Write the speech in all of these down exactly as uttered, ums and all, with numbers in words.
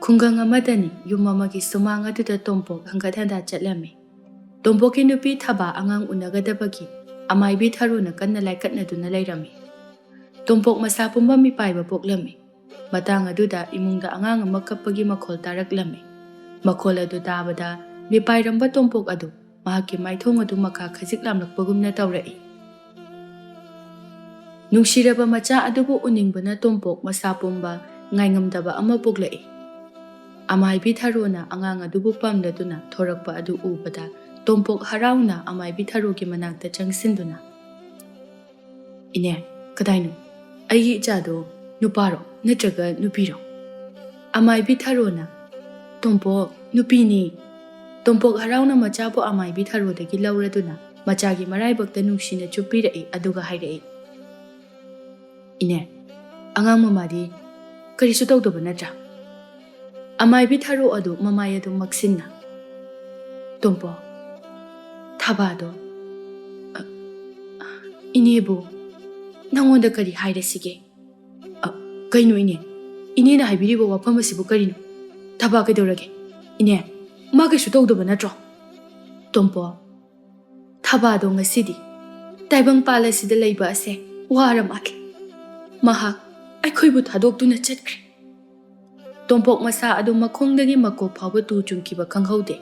ꯈꯨꯡꯒꯪ ꯑꯃꯗꯅꯤ ꯌꯨꯝ ꯑꯃꯒꯤ ꯁꯨꯃꯥꯡ ꯑꯗꯨꯗ ꯇꯣꯝꯄꯣꯛ ꯍꯪꯒꯠ ꯍꯟꯗꯥ ꯆꯠꯂꯝꯃꯤ꯫ ꯇꯣꯝꯄꯣꯛꯀꯤ ꯅꯨꯄꯤ ꯊꯕꯥ ꯑꯉꯥꯡ ꯎꯅꯒꯗꯕꯒꯤ ꯑꯃꯥꯏꯕꯤ ꯊꯔꯣꯅ ꯀꯟꯅ ꯂꯥꯏꯀꯠꯅꯗꯨꯅ ꯂꯩꯔꯝꯃꯤ꯫ ꯇꯣꯝꯄꯣꯛ ꯃꯁꯥ ꯄꯨꯝꯕ ꯃꯤꯄꯥꯏꯕ ꯄꯣꯛꯂꯝꯃꯤ꯫ ꯃꯇꯥꯡ ꯑꯗꯨꯗ ꯏꯃꯨꯡꯗ ꯑꯉꯥꯡ ꯑꯃ ꯀꯞꯄꯒꯤ ꯃꯈꯣꯜ ꯇꯥꯔꯛꯂꯝꯃꯤ꯫ ꯃꯈꯣꯜ ꯑꯗꯨ ꯇꯥꯕꯗ ꯃꯤꯄꯥꯏꯔꯝꯕ ꯇꯣꯝꯄꯣꯛ ꯑꯗꯨ ꯃꯍꯥꯛꯀꯤ ꯃꯥꯏꯊꯣꯡ ꯑꯗꯨ ꯃꯈꯥ ꯈꯖꯤꯛ ꯂꯥꯝꯂꯛꯄꯒꯨꯝꯅ ꯇꯧꯔꯛꯏ꯫ ꯅꯨꯡꯁꯤꯔꯕ ꯃꯆꯥ ꯑꯗꯨꯕꯨ ꯎꯅꯤꯡꯕꯅ ꯇꯣꯝꯄꯣꯛ ꯃꯁꯥ ꯄꯨꯝꯕ ꯉꯥꯏꯉꯝꯗꯕ ꯑꯃ ꯄꯣꯛꯂꯛꯏ꯫ ꯑꯃꯥꯏꯕꯤ ꯊꯔꯣꯅ ꯑꯉꯥꯡ ꯑꯗꯨꯕꯨ ꯄꯝꯂꯗꯨꯅ ꯊꯣꯔꯛꯄ ꯑꯗꯨ ꯎꯕꯗ ꯇꯣꯝꯄꯣꯛ ꯍꯔꯥꯎꯅ ꯑꯃꯥꯏꯕꯤ ꯊꯔꯣꯒꯤ ꯃꯅꯥꯛꯇ ꯆꯪꯁꯤꯟꯗꯨꯅ, "ꯏꯅꯦ, ꯀꯗꯥꯏꯅꯣ? ꯑꯩꯒꯤ ꯏꯆꯥꯗꯣ ꯅꯨꯄꯥꯔꯣ ꯅꯠꯇ꯭ꯔꯒ ꯅꯨꯄꯤꯔꯣ?" ꯑꯃꯥꯏꯕꯤ ꯊꯔꯣꯅ, "ꯇꯣꯝꯄꯣꯛ, ꯅꯨꯄꯤꯅꯤ꯫" ꯇꯣꯝꯄꯣꯛ ꯍꯔꯥꯎꯅ ꯃꯆꯥꯕꯨ ꯑꯃꯥꯏꯕꯤ ꯊꯔꯣꯗꯒꯤ ꯂꯧꯔꯗꯨꯅ ꯃꯆꯥꯒꯤ ꯃꯔꯥꯏꯕꯛꯇ ꯅꯨꯡꯁꯤꯅ ꯆꯨꯞꯄꯤꯔꯛꯏ, ꯑꯗꯨꯒ ꯍꯥꯏꯔꯛꯏ, "ꯏꯅꯦ, ꯑꯉꯥꯡ ꯃꯃꯥꯗꯤ ꯀꯔꯤꯁꯨ ꯇꯧꯗꯕ ꯅꯠꯇ꯭ꯔꯥ?" ꯑꯃꯥꯏꯕꯤ ꯊꯔꯣ ꯑꯗꯨ ꯃꯃꯥꯏ ꯑꯗꯨ ꯃꯛꯁꯤꯟꯅ, "ꯇꯣꯝꯄꯣꯛ, ꯊꯕꯥꯗꯣ, ꯑ, ꯏꯅꯦꯕꯨ ꯅꯉꯣꯟꯗ ꯀꯔꯤ ꯍꯥꯏꯔꯁꯤꯒꯦ?" "ꯑ, ꯀꯩꯅꯣ ꯏꯅꯦ? ꯏꯅꯦꯅ ꯍꯥꯏꯕꯤꯔꯤꯕ ꯋꯥꯐꯝ ꯑꯁꯤꯕꯨ ꯀꯔꯤꯅꯣ? ꯊꯕꯥ ꯀꯩꯗꯧꯔꯒꯦ? ꯏꯅꯦ, ꯃꯥ ꯀꯩꯁꯨ ꯇꯧꯗꯕ ꯅꯠꯇ꯭ꯔꯣ?" "ꯇꯣꯝꯄꯣꯛ, ꯊꯕꯥꯗꯣ ꯉꯁꯤꯗꯤ ꯇꯥꯏꯕꯪꯄꯥꯜ ꯑꯁꯤꯗ ꯂꯩꯕ ꯑꯁꯦ ꯋꯥꯔ ꯃꯥꯜꯂꯦ꯫ ꯃꯍꯥꯛ ꯑꯩꯈꯣꯏꯕꯨ ꯊꯥꯗꯣꯛꯇꯨꯅ ꯆꯠꯈ꯭ꯔꯦ꯫" ꯇꯣꯝꯄꯣꯛ ꯃꯁꯥ ꯑꯗꯨ ꯃꯈꯣꯡꯗꯒꯤ ꯃꯀꯣꯛ ꯐꯥꯎꯕ ꯇꯨ ꯆꯨꯡꯈꯤꯕ ꯈꯪꯍꯧꯗꯦ꯫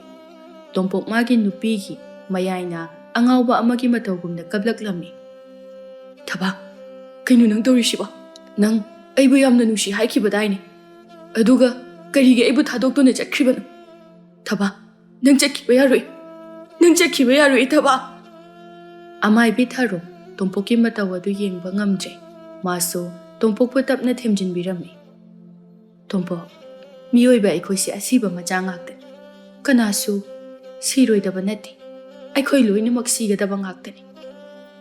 ꯇꯣꯝꯄꯣꯛ ꯃꯥꯒꯤ ꯅꯨꯄꯤꯒꯤ ꯃꯌꯥꯏꯅ ꯑꯉꯥꯎꯕ ꯑꯃꯒꯤ ꯃꯇꯧꯒꯨꯝꯅ ꯀꯞꯂꯛꯂꯝꯃꯤ꯫ "ꯊꯕꯥ, ꯀꯩꯅꯣ ꯅꯪ ꯇꯧꯔꯤꯁꯤꯕꯣ? ꯅꯪ ꯑꯩꯕꯨ ꯌꯥꯝꯅ ꯅꯨꯡꯁꯤ ꯍꯥꯏꯈꯤꯕꯗꯥꯏꯅꯦ? ꯑꯗꯨꯒ ꯀꯔꯤꯒꯤ ꯑꯩꯕꯨ ꯊꯥꯗꯣꯛꯇꯨꯅ ꯆꯠꯈ꯭ꯔꯤꯕꯅꯣ? ꯊꯕꯥ, ꯅꯪ ꯆꯠꯈꯤꯕ ꯌꯥꯔꯣꯏ꯫ ꯅꯪ ꯆꯠꯈꯤꯕ ꯌꯥꯔꯣꯏ, ꯊꯕꯥ꯫" ꯑꯃꯥꯏꯕꯤ ꯊꯔꯣ ꯇꯣꯝꯄꯣꯛꯀꯤ ꯃꯇꯧ ꯑꯗꯨ ꯌꯦꯡꯕ ꯉꯝꯗ꯭ꯔꯦ꯫ ꯃꯥꯁꯨ ꯇꯣꯝꯄꯣꯛꯄꯨ ꯇꯞꯅ ꯊꯦꯝꯖꯤꯟꯕꯤꯔꯝꯃꯤ꯫ "ꯇꯣꯝꯄꯣꯛ, ꯃꯤꯑꯣꯏꯕ ꯑꯩꯈꯣꯏꯁꯦ ꯑꯁꯤꯕ ꯃꯆꯥ ꯉꯥꯛꯇꯅꯤ꯫ ꯀꯅꯥꯁꯨ ꯁꯤꯔꯣꯏꯗꯕ ꯅꯠꯇꯦ꯫ ꯑꯩꯈꯣꯏ ꯂꯣꯏꯅꯃꯛ ꯁꯤꯒꯗꯕ ꯉꯥꯛꯇꯅꯤ꯫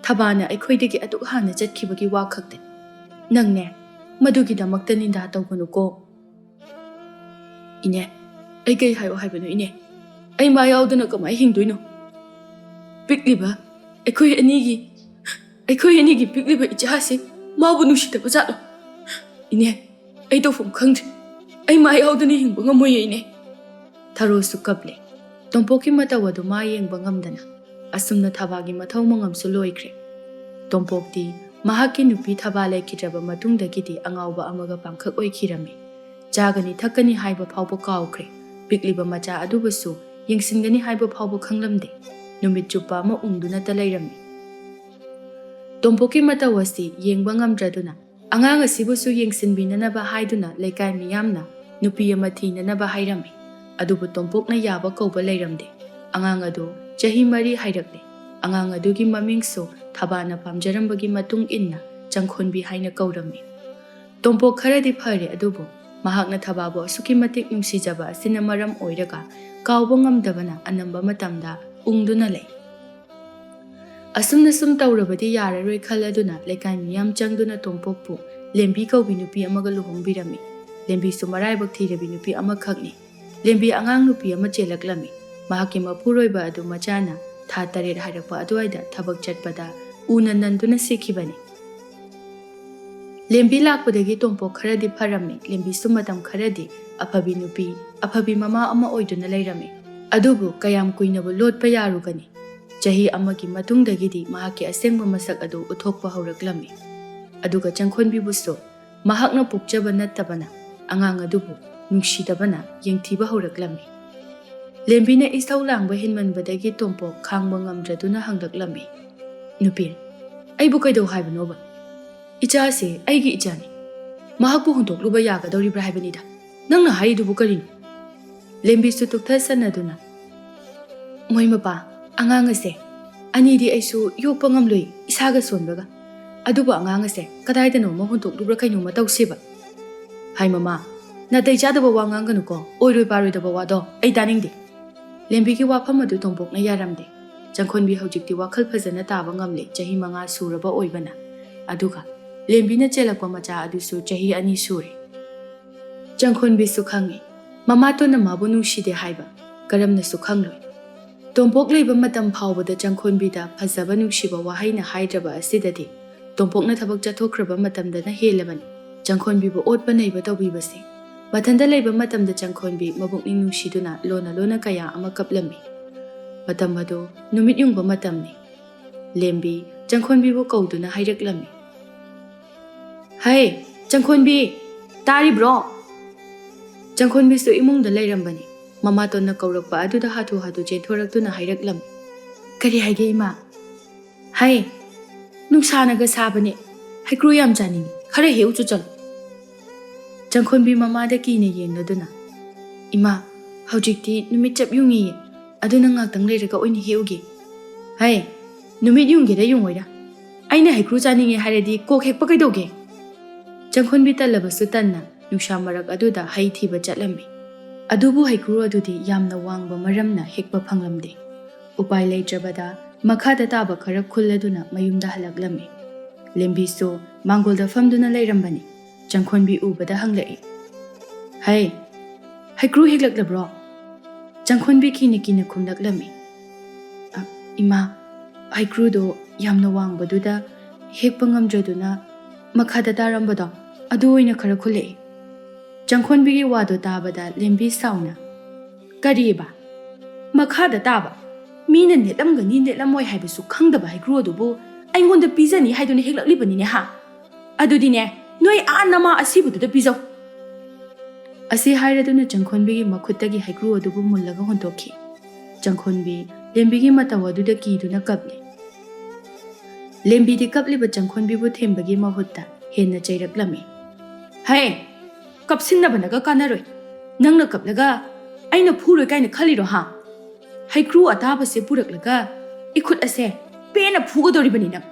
ꯊꯕꯥꯅ ꯑꯩꯈꯣꯏꯗꯒꯤ ꯑꯗꯨꯛ ꯍꯥꯟꯅ ꯆꯠꯈꯤꯕꯒꯤ ꯋꯥ ꯈꯛꯇꯅꯤ꯫ ꯅꯪꯅꯦ, ꯃꯗꯨꯒꯤꯗꯃꯛꯇ ꯅꯤꯟꯗꯥ ꯇꯧꯒꯅꯨꯀꯣ꯫" "ꯏꯅꯦ, ꯑꯩ ꯀꯩ ꯍꯥꯏꯌꯣ ꯍꯥꯏꯕꯅꯣ ꯏꯅꯦ? ꯑꯩ ꯃꯥ ꯌꯥꯎꯗꯅ ꯀꯃꯥꯏ ꯍꯤꯡꯗꯣꯏꯅꯣ? ꯄꯤꯛꯂꯤꯕ ꯑꯩꯈꯣꯏ ꯑꯅꯤꯒꯤ, ꯑꯩꯈꯣꯏ ꯑꯅꯤꯒꯤ ꯄꯤꯛꯂꯤꯕ ꯏꯆꯥꯁꯤ ꯃꯥꯕꯨ ꯅꯨꯡꯁꯤꯗꯕ ꯖꯥꯠꯂꯣ? ꯏꯅꯦ, ꯑꯩ ꯇꯧꯐꯝ ꯈꯪꯗ꯭ꯔꯦ꯫" ꯑꯩ ꯃꯥ ꯌꯥꯎꯗꯅ ꯍꯤꯡꯕ ꯉꯝꯃꯣꯏꯌꯦ, ꯏꯅꯦ꯫ ꯊꯔꯣꯁꯨ ꯀꯞꯂꯦ꯫ ꯇꯣꯝꯄꯣꯛꯀꯤ ꯃꯇꯧ ꯑꯗꯨ ꯃꯥ ꯌꯦꯡꯕ ꯉꯝꯗꯅ, ꯑꯁꯨꯝꯅ ꯊꯕꯥꯒꯤ ꯃꯊꯧ ꯃꯉꯝꯁꯨ ꯂꯣꯏꯈ꯭ꯔꯦ꯫ ꯇꯣꯝꯄꯣꯛꯇꯤ ꯃꯍꯥꯛꯀꯤ ꯅꯨꯄꯤ ꯊꯕꯥ ꯂꯩꯈꯤꯗ꯭ꯔꯕ ꯃꯇꯨꯡꯗꯒꯤꯗꯤ ꯑꯉꯥꯎꯕ ꯑꯃꯒ ꯄꯥꯡꯈꯛ ꯑꯣꯏꯈꯤꯔꯝꯃꯤ꯫ ꯆꯥꯒꯅꯤ ꯊꯛꯀꯅꯤ ꯍꯥꯏꯕ ꯐꯥꯎꯕ ꯀꯥꯎꯈ꯭ꯔꯦ꯫ ꯄꯤꯛꯂꯤꯕ ꯃꯆꯥ ꯑꯗꯨꯕꯨꯁꯨ ꯌꯦꯡꯁꯤꯟꯒꯅꯤ ꯍꯥꯏꯕ ꯐꯥꯎꯕ ꯈꯪꯂꯝꯗꯦ꯫ ꯅꯨꯃꯤꯠ ꯆꯨꯞꯄ ꯑꯃ ꯎꯪꯗꯨꯅꯇ ꯂꯩꯔꯝꯃꯤ꯫ ꯇꯣꯝꯄꯣꯛꯀꯤ ꯃꯇꯧ ꯑꯁꯤ ꯌꯦꯡꯕ ꯉꯝꯗ꯭ꯔꯗꯨꯅ, ꯑꯉꯥꯡ ꯑꯁꯤꯕꯨꯁꯨ ꯌꯦꯡꯁꯤꯟꯕꯤꯅꯅꯕ ꯍꯥꯏꯗꯨꯅ ꯂꯩꯀꯥꯏ ꯃꯤꯌꯥꯝꯅ ꯅꯨꯄꯤ ꯑꯃ ꯊꯤꯅꯅꯕ ꯍꯥꯏꯔꯝꯃꯤ꯫ ꯑꯗꯨꯕꯨ ꯇꯣꯝꯄꯣꯛꯅ ꯌꯥꯕ ꯀꯧꯕ ꯂꯩꯔꯝꯗꯦ꯫ ꯑꯉꯥꯡ ꯑꯗꯨ ꯆꯍꯤ ꯃꯔꯤ ꯍꯥꯏꯔꯛꯂꯦ꯫ ꯑꯉꯥꯡ ꯑꯗꯨꯒꯤ ꯃꯃꯤꯡꯁꯨ ꯊꯕꯥꯅ ꯄꯥꯝꯖꯔꯝꯕꯒꯤ ꯃꯇꯨꯡ ꯏꯟꯅ ꯆꯪꯈꯣꯟꯕꯤ ꯍꯥꯏꯅ ꯀꯧꯔꯝꯃꯤ꯫ ꯇꯣꯝꯄꯣꯛ ꯈꯔꯗꯤ ꯐꯔꯦ, ꯑꯗꯨꯕꯨ ꯃꯍꯥꯛꯅ ꯊꯕꯥꯕꯨ ꯑꯁꯨꯛꯀꯤ ꯃꯇꯤꯛ ꯅꯨꯡꯁꯤꯖꯕ ꯑꯁꯤꯅ ꯃꯔꯝ ꯑꯣꯏꯔꯒ ꯀꯥꯎꯕ ꯉꯝꯗꯕꯅ ꯑꯅꯝꯕ ꯃꯇꯝꯗ ꯎꯪꯗꯨꯅ ꯂꯩ꯫ ꯑꯁꯨꯝꯅ ꯁꯨꯝ ꯇꯧꯔꯕꯗꯤ ꯌꯥꯔꯔꯣꯏ ꯈꯜꯂꯗꯨꯅ ꯂꯩꯀꯥꯏ ꯃꯤꯌꯥꯝ ꯆꯪꯗꯨꯅ ꯇꯣꯝꯄꯣꯛꯄꯨ ꯂꯦꯝꯕꯤ ꯀꯧꯕꯤ ꯅꯨꯄꯤ ꯑꯃꯒ ꯂꯨꯍꯣꯡꯕꯤꯔꯝꯃꯤ꯫ ꯂꯦꯝꯕꯤꯁꯨ ꯃꯔꯥꯏꯕꯛ ꯊꯤꯔꯕꯤ ꯅꯨꯄꯤ ꯑꯃꯈꯛꯅꯤ꯫ ꯂꯦꯝꯕꯤ ꯑꯉꯥꯡ ꯅꯨꯄꯤ ꯑꯃ ꯆꯦꯜꯂꯛꯂꯝꯃꯤ꯫ ꯃꯍꯥꯛꯀꯤ ꯃꯄꯨꯔꯣꯏꯕ ꯑꯗꯨ ꯃꯆꯥꯅ ꯊꯥ ꯇꯔꯦꯠ ꯍꯥꯏꯔꯛꯄ ꯑꯗꯨꯋꯥꯏꯗ ꯊꯕꯛ ꯆꯠꯄꯗ ꯎꯅ ꯅꯟꯗꯨꯅ ꯁꯤꯈꯤꯕꯅꯤ꯫ ꯂꯦꯝꯕꯤ ꯂꯥꯛꯄꯗꯒꯤ ꯇꯣꯝꯄꯣꯛ ꯈꯔꯗꯤ ꯐꯔꯝꯃꯤ꯫ ꯂꯦꯝꯕꯤꯁꯨ ꯃꯇꯝ ꯈꯔꯗꯤ ꯑꯐꯕꯤ ꯅꯨꯄꯤ, ꯑꯐꯕꯤ ꯃꯃꯥ ꯑꯃ ꯑꯣꯏꯗꯨꯅ ꯂꯩꯔꯝꯃꯤ꯫ ꯑꯗꯨꯕꯨ ꯀꯌꯥꯝ ꯀꯨꯏꯅꯕꯨ ꯂꯣꯠꯄ ꯌꯥꯔꯨꯒꯅꯤ? ꯆꯍꯤ ꯑꯃꯒꯤ ꯃꯇꯨꯡꯗꯒꯤꯗꯤ ꯃꯍꯥꯛꯀꯤ ꯑꯁꯦꯡꯕ ꯃꯁꯛ ꯑꯗꯨ ꯎꯠꯊꯣꯛꯄ ꯍꯧꯔꯛꯂꯝꯃꯤ꯫ ꯑꯗꯨꯒ ꯆꯪꯈꯣꯟꯕꯤꯕꯨꯁꯨ ꯃꯍꯥꯛꯅ ꯄꯣꯛꯆꯕ ꯅꯠꯇꯕꯅ ꯑꯉꯥꯡ ꯑꯗꯨꯕꯨ ꯅꯨꯡꯁꯤꯗꯕꯅ ꯌꯦꯡꯊꯤꯕ ꯍꯧꯔꯛꯂꯝꯃꯤ꯫ ꯂꯦꯝꯕꯤꯅ ꯏꯁꯧ ꯂꯥꯡꯕ ꯍꯦꯟꯃꯟꯕꯗꯒꯤ ꯇꯣꯝꯄꯣꯛ ꯈꯥꯡꯕ ꯉꯝꯗ꯭ꯔꯗꯨꯅ ꯍꯪꯂꯛꯂꯝꯃꯤ, "ꯅꯨꯄꯤ, ꯑꯩꯕꯨ ꯀꯩꯗꯧ ꯍꯥꯏꯕꯅꯣꯕ? ꯏꯆꯥꯁꯦ ꯑꯩꯒꯤ ꯏꯆꯥꯅꯤ꯫ ꯃꯍꯥꯛꯄꯨ ꯍꯨꯟꯗꯣꯛꯂꯨꯕ ꯌꯥꯒꯗꯧꯔꯤꯕ꯭ꯔꯥ ꯍꯥꯏꯕꯅꯤꯗ꯫ ꯅꯪꯅ ꯍꯥꯏꯔꯤꯗꯨꯕꯨ ꯀꯔꯤꯅꯣ?" ꯂꯦꯝꯕꯤꯁꯨ ꯇꯨꯛꯊꯁꯟꯅꯗꯨꯅ, "ꯃꯣꯏ ꯃꯄꯥ, ꯑꯉꯥꯡ ꯑꯁꯦ ꯑꯅꯤꯗꯤ ꯑꯩꯁꯨ ꯌꯣꯛꯄ ꯉꯝꯂꯣꯏ, ꯏꯁꯥꯒ ꯁꯣꯟꯕꯒ꯫ ꯑꯗꯨꯕꯨ ꯑꯉꯥꯡ ꯑꯁꯦ ꯀꯗꯥꯏꯗꯅꯣꯃ ꯍꯨꯟꯗꯣꯛꯂꯨꯕ꯭ꯔꯥ ꯀꯩꯅꯣꯃ ꯇꯧꯁꯦꯕ꯫" "ꯍꯥꯏ ꯃꯃꯥ, ꯅꯥꯇꯩ ꯆꯥꯗꯕ ꯋꯥ ꯉꯥꯡꯒꯅꯨꯀꯣ, ꯑꯣꯏꯔꯣꯏ ꯄꯥꯔꯣꯏꯗꯕ ꯋꯥꯗꯣ ꯑꯩ ꯇꯥꯅꯤꯡꯗꯦ꯫" ꯂꯦꯝꯕꯤꯒꯤ ꯋꯥꯐꯝ ꯑꯗꯨ ꯇꯣꯝꯄꯣꯛꯅ ꯌꯥꯔꯝꯗꯦ꯫ ꯆꯪꯈꯣꯟꯕꯤ ꯍꯧꯖꯤꯛꯇꯤ ꯋꯥꯈꯜ ꯐꯖꯅ ꯇꯥꯕ ꯉꯝꯂꯦ, ꯆꯍꯤ ꯃꯉꯥ ꯁꯨꯔꯕ ꯑꯣꯏꯕꯅ꯫ ꯑꯗꯨꯒ ꯂꯦꯝꯕꯤꯅ ꯆꯦꯜꯂꯛꯄ ꯃꯆꯥ ꯑꯗꯨꯁꯨ ꯆꯍꯤ ꯑꯅꯤ ꯁꯨꯔꯦ꯫ ꯆꯪꯈꯣꯟꯕꯤꯁꯨ ꯈꯪꯉꯤ, ꯃꯃꯥꯇꯣꯟꯅ ꯃꯥꯕꯨ ꯅꯨꯡꯁꯤꯗꯦ ꯍꯥꯏꯕ ꯀꯔꯝꯅꯁꯨ ꯈꯪꯂꯣꯏ꯫ ꯇꯣꯝꯄꯣꯛ ꯂꯩꯕ ꯃꯇꯝ ꯐꯥꯎꯕꯗ ꯆꯪꯈꯣꯟꯕꯤꯗ ꯐꯖꯕ ꯅꯨꯡꯁꯤꯕ ꯋꯥꯍꯩꯅ ꯍꯥꯏꯗ꯭ꯔꯕ ꯑꯁꯤꯗꯗꯤ ꯇꯣꯝꯄꯣꯛꯅ ꯊꯕꯛ ꯆꯠꯊꯣꯛꯈ꯭ꯔꯕ ꯃꯇꯝꯗꯅ ꯍꯦꯜꯂꯕꯅꯤ ꯆꯪꯈꯣꯟꯕꯤꯕꯨ ꯑꯣꯠꯄ ꯅꯩꯕ ꯇꯧꯕꯤꯕꯁꯦ꯫ ꯃꯊꯟꯇ ꯂꯩꯕ ꯃꯇꯝꯗ ꯆꯪꯈꯣꯟꯕꯤ ꯃꯕꯨꯛꯅꯤꯡ ꯅꯨꯡꯁꯤꯗꯨꯅ ꯂꯣꯟꯅ ꯂꯣꯟꯅ ꯀꯌꯥ ꯑꯃ ꯀꯞꯂꯝꯃꯤ꯫ ꯃꯇꯝ ꯑꯗꯨ ꯅꯨꯃꯤꯠ ꯌꯨꯡꯕ ꯃꯇꯝꯅꯤ꯫ ꯂꯦꯝꯕꯤ ꯆꯪꯈꯣꯟꯕꯤꯕꯨ ꯀꯧꯗꯨꯅ ꯍꯥꯏꯔꯛꯂꯝꯃꯤ, "ꯍꯩ, ꯆꯪꯈꯣꯟꯕꯤ, ꯇꯥꯔꯤꯕ꯭ꯔꯣ?" ꯆꯪꯈꯣꯟꯕꯤꯁꯨ ꯏꯃꯨꯡꯗ ꯂꯩꯔꯝꯕꯅꯤ꯫ ꯃꯃꯥꯇꯣꯟꯅ ꯀꯧꯔꯛꯄ ꯑꯗꯨꯗ ꯍꯥꯊꯨ ꯍꯥꯊꯨ ꯆꯦꯟꯊꯣꯔꯛꯇꯨꯅ ꯍꯥꯏꯔꯛꯂꯝꯃꯤ, "ꯀꯔꯤ ꯍꯥꯏꯒꯦ ꯏꯃꯥ?" "ꯍꯩ, ꯅꯨꯡꯁꯥꯅꯒ ꯁꯥꯕꯅꯦ, ꯍꯩꯀ꯭ꯔꯨ ꯌꯥꯝ ꯆꯥꯅꯤꯡꯉꯤ, ꯈꯔ ꯍꯦꯛꯎꯆꯣ ꯆꯠꯂꯣ꯫" ꯆꯪꯈꯣꯟꯕꯤ ꯃꯃꯥꯗ ꯀꯤꯅ ꯌꯦꯡꯂꯗꯨꯅ, "ꯏꯃꯥ, ꯍꯧꯖꯤꯛꯇꯤ ꯅꯨꯃꯤꯠ ꯆꯞ ꯌꯨꯡꯉꯤꯌꯦ, ꯑꯗꯨꯅ ꯉꯥꯛꯇꯪ ꯂꯩꯔꯒ ꯑꯣꯏꯅ ꯍꯦꯛꯎꯒꯦ꯫" "ꯍꯩ, ꯅꯨꯃꯤꯠ ꯌꯨꯡꯒꯦꯔꯥ ꯌꯨꯡꯉꯣꯏꯔꯥ, ꯑꯩꯅ ꯍꯩꯀ꯭ꯔꯨ ꯆꯥꯅꯤꯡꯉꯦ ꯍꯥꯏꯔꯗꯤ ꯀꯣꯛ ꯍꯦꯛꯄ ꯀꯩꯗꯧꯒꯦ?" ꯆꯪꯈꯣꯟꯕꯤ ꯇꯜꯂꯕꯁꯨ ꯇꯟꯅ ꯅꯨꯡꯁꯥ ꯃꯔꯛ ꯑꯗꯨꯗ ꯍꯩ ꯊꯤꯕ ꯆꯠꯂꯝꯃꯤ꯫ ꯑꯗꯨꯕꯨ ꯍꯩꯀ꯭ꯔꯨ ꯑꯗꯨꯗꯤ ꯌꯥꯝꯅ ꯋꯥꯡꯕ ꯃꯔꯝꯅ ꯍꯦꯛꯄ ꯐꯪꯂꯝꯗꯦ꯫ ꯎꯄꯥꯏ ꯂꯩꯇ꯭ꯔꯕꯗ ꯃꯈꯥꯗ ꯇꯥꯕ ꯈꯔ ꯈꯨꯜꯂꯗꯨꯅ ꯃꯌꯨꯝꯗ ꯍꯜꯂꯛꯂꯝꯃꯤ꯫ ꯂꯦꯝꯕꯤꯁꯨ ꯃꯥꯡꯒꯣꯜꯗ ꯐꯝꯗꯨꯅ ꯂꯩꯔꯝꯕꯅꯤ꯫ ꯆꯪꯈꯣꯟꯕꯤ ꯎꯕꯗ ꯍꯪꯂꯛꯏ, "ꯍꯩ, ꯍꯩꯀ꯭ꯔꯨ ꯍꯦꯛꯂꯛꯂꯕ꯭ꯔꯣ?" ꯆꯪꯈꯣꯟꯕꯤ ꯀꯤꯅ ꯀꯤꯅ ꯈꯨꯝꯂꯛꯂꯝꯃꯤ, "ꯑ, ꯏꯃꯥ, ꯍꯩꯀ꯭ꯔꯨꯗꯣ ꯌꯥꯝꯅ ꯋꯥꯡꯕꯗꯨꯗ ꯍꯦꯛꯄ ꯉꯝꯗ꯭ꯔꯗꯨꯅ ꯃꯈꯥꯗ ꯇꯥꯔꯝꯕꯗꯣ, ꯑꯗꯨ ꯑꯣꯏꯅ ꯈꯔ ꯈꯨꯜꯂꯛꯏ꯫" ꯆꯪꯈꯣꯟꯕꯤꯒꯤ ꯋꯥꯗꯣ ꯇꯥꯕꯗ ꯂꯦꯝꯕꯤ ꯁꯥꯎꯅ, "ꯀꯔꯤꯕ? ꯃꯈꯥꯗ ꯇꯥꯕ? ꯃꯤꯅ ꯅꯦꯠꯂꯝꯒꯅꯤ ꯅꯦꯠꯂꯝꯃꯣꯏ ꯍꯥꯏꯕꯁꯨ ꯈꯪꯗꯕ ꯍꯩꯀ꯭ꯔꯨ ꯑꯗꯨꯕꯨ ꯑꯩꯉꯣꯟꯗ ꯄꯤꯖꯅꯤ ꯍꯥꯏꯗꯨꯅ ꯍꯦꯛꯂꯛꯂꯤꯕꯅꯤꯅꯦ ꯍꯥ? ꯑꯗꯨꯗꯤꯅꯦ, ꯅꯣꯏ ꯑꯥ ꯅꯃꯥ ꯑꯁꯤꯕꯗꯨꯗ ꯄꯤꯖꯧ꯫" ꯑꯁꯤ ꯍꯥꯏꯔꯗꯨꯅ ꯆꯪꯈꯣꯟꯕꯤꯒꯤ ꯃꯈꯨꯠꯇꯒꯤ ꯍꯩꯀ꯭ꯔꯨ ꯑꯗꯨꯕꯨ ꯃꯨꯜꯂꯒ ꯍꯨꯟꯗꯣꯛꯈꯤ꯫ ꯆꯪꯈꯣꯟꯕꯤ ꯂꯦꯝꯕꯤꯒꯤ ꯃꯇꯧ ꯑꯗꯨꯗ ꯀꯤꯗꯨꯅ ꯀꯞꯂꯤ꯫ ꯂꯦꯝꯕꯤꯗꯤ ꯀꯞꯂꯤꯕ ꯆꯪꯈꯣꯟꯕꯤꯕꯨ ꯊꯦꯝꯕꯒꯤ ꯃꯍꯨꯠꯇ ꯍꯦꯟꯅ ꯆꯩꯔꯛꯂꯝꯃꯤ꯫ "ꯍꯦ, ꯀꯞꯁꯤꯟꯅꯕꯅꯒ ꯀꯥꯟꯅꯔꯣꯏ꯫ ꯅꯪꯅ ꯀꯞꯂꯒ ꯑꯩꯅ ꯐꯨꯔꯣꯏ ꯀꯥꯏꯅ ꯈꯜꯂꯤꯔꯣ ꯍꯥ? ꯍꯩꯀ꯭ꯔꯨ ꯑꯇꯥꯕꯁꯦ ꯄꯨꯔꯛꯂꯒ ꯏꯈꯨꯠ ꯑꯁꯦ ꯄꯦꯟꯅ ꯐꯨꯒꯗꯧꯔꯤꯕꯅꯤ ꯅꯪ꯫"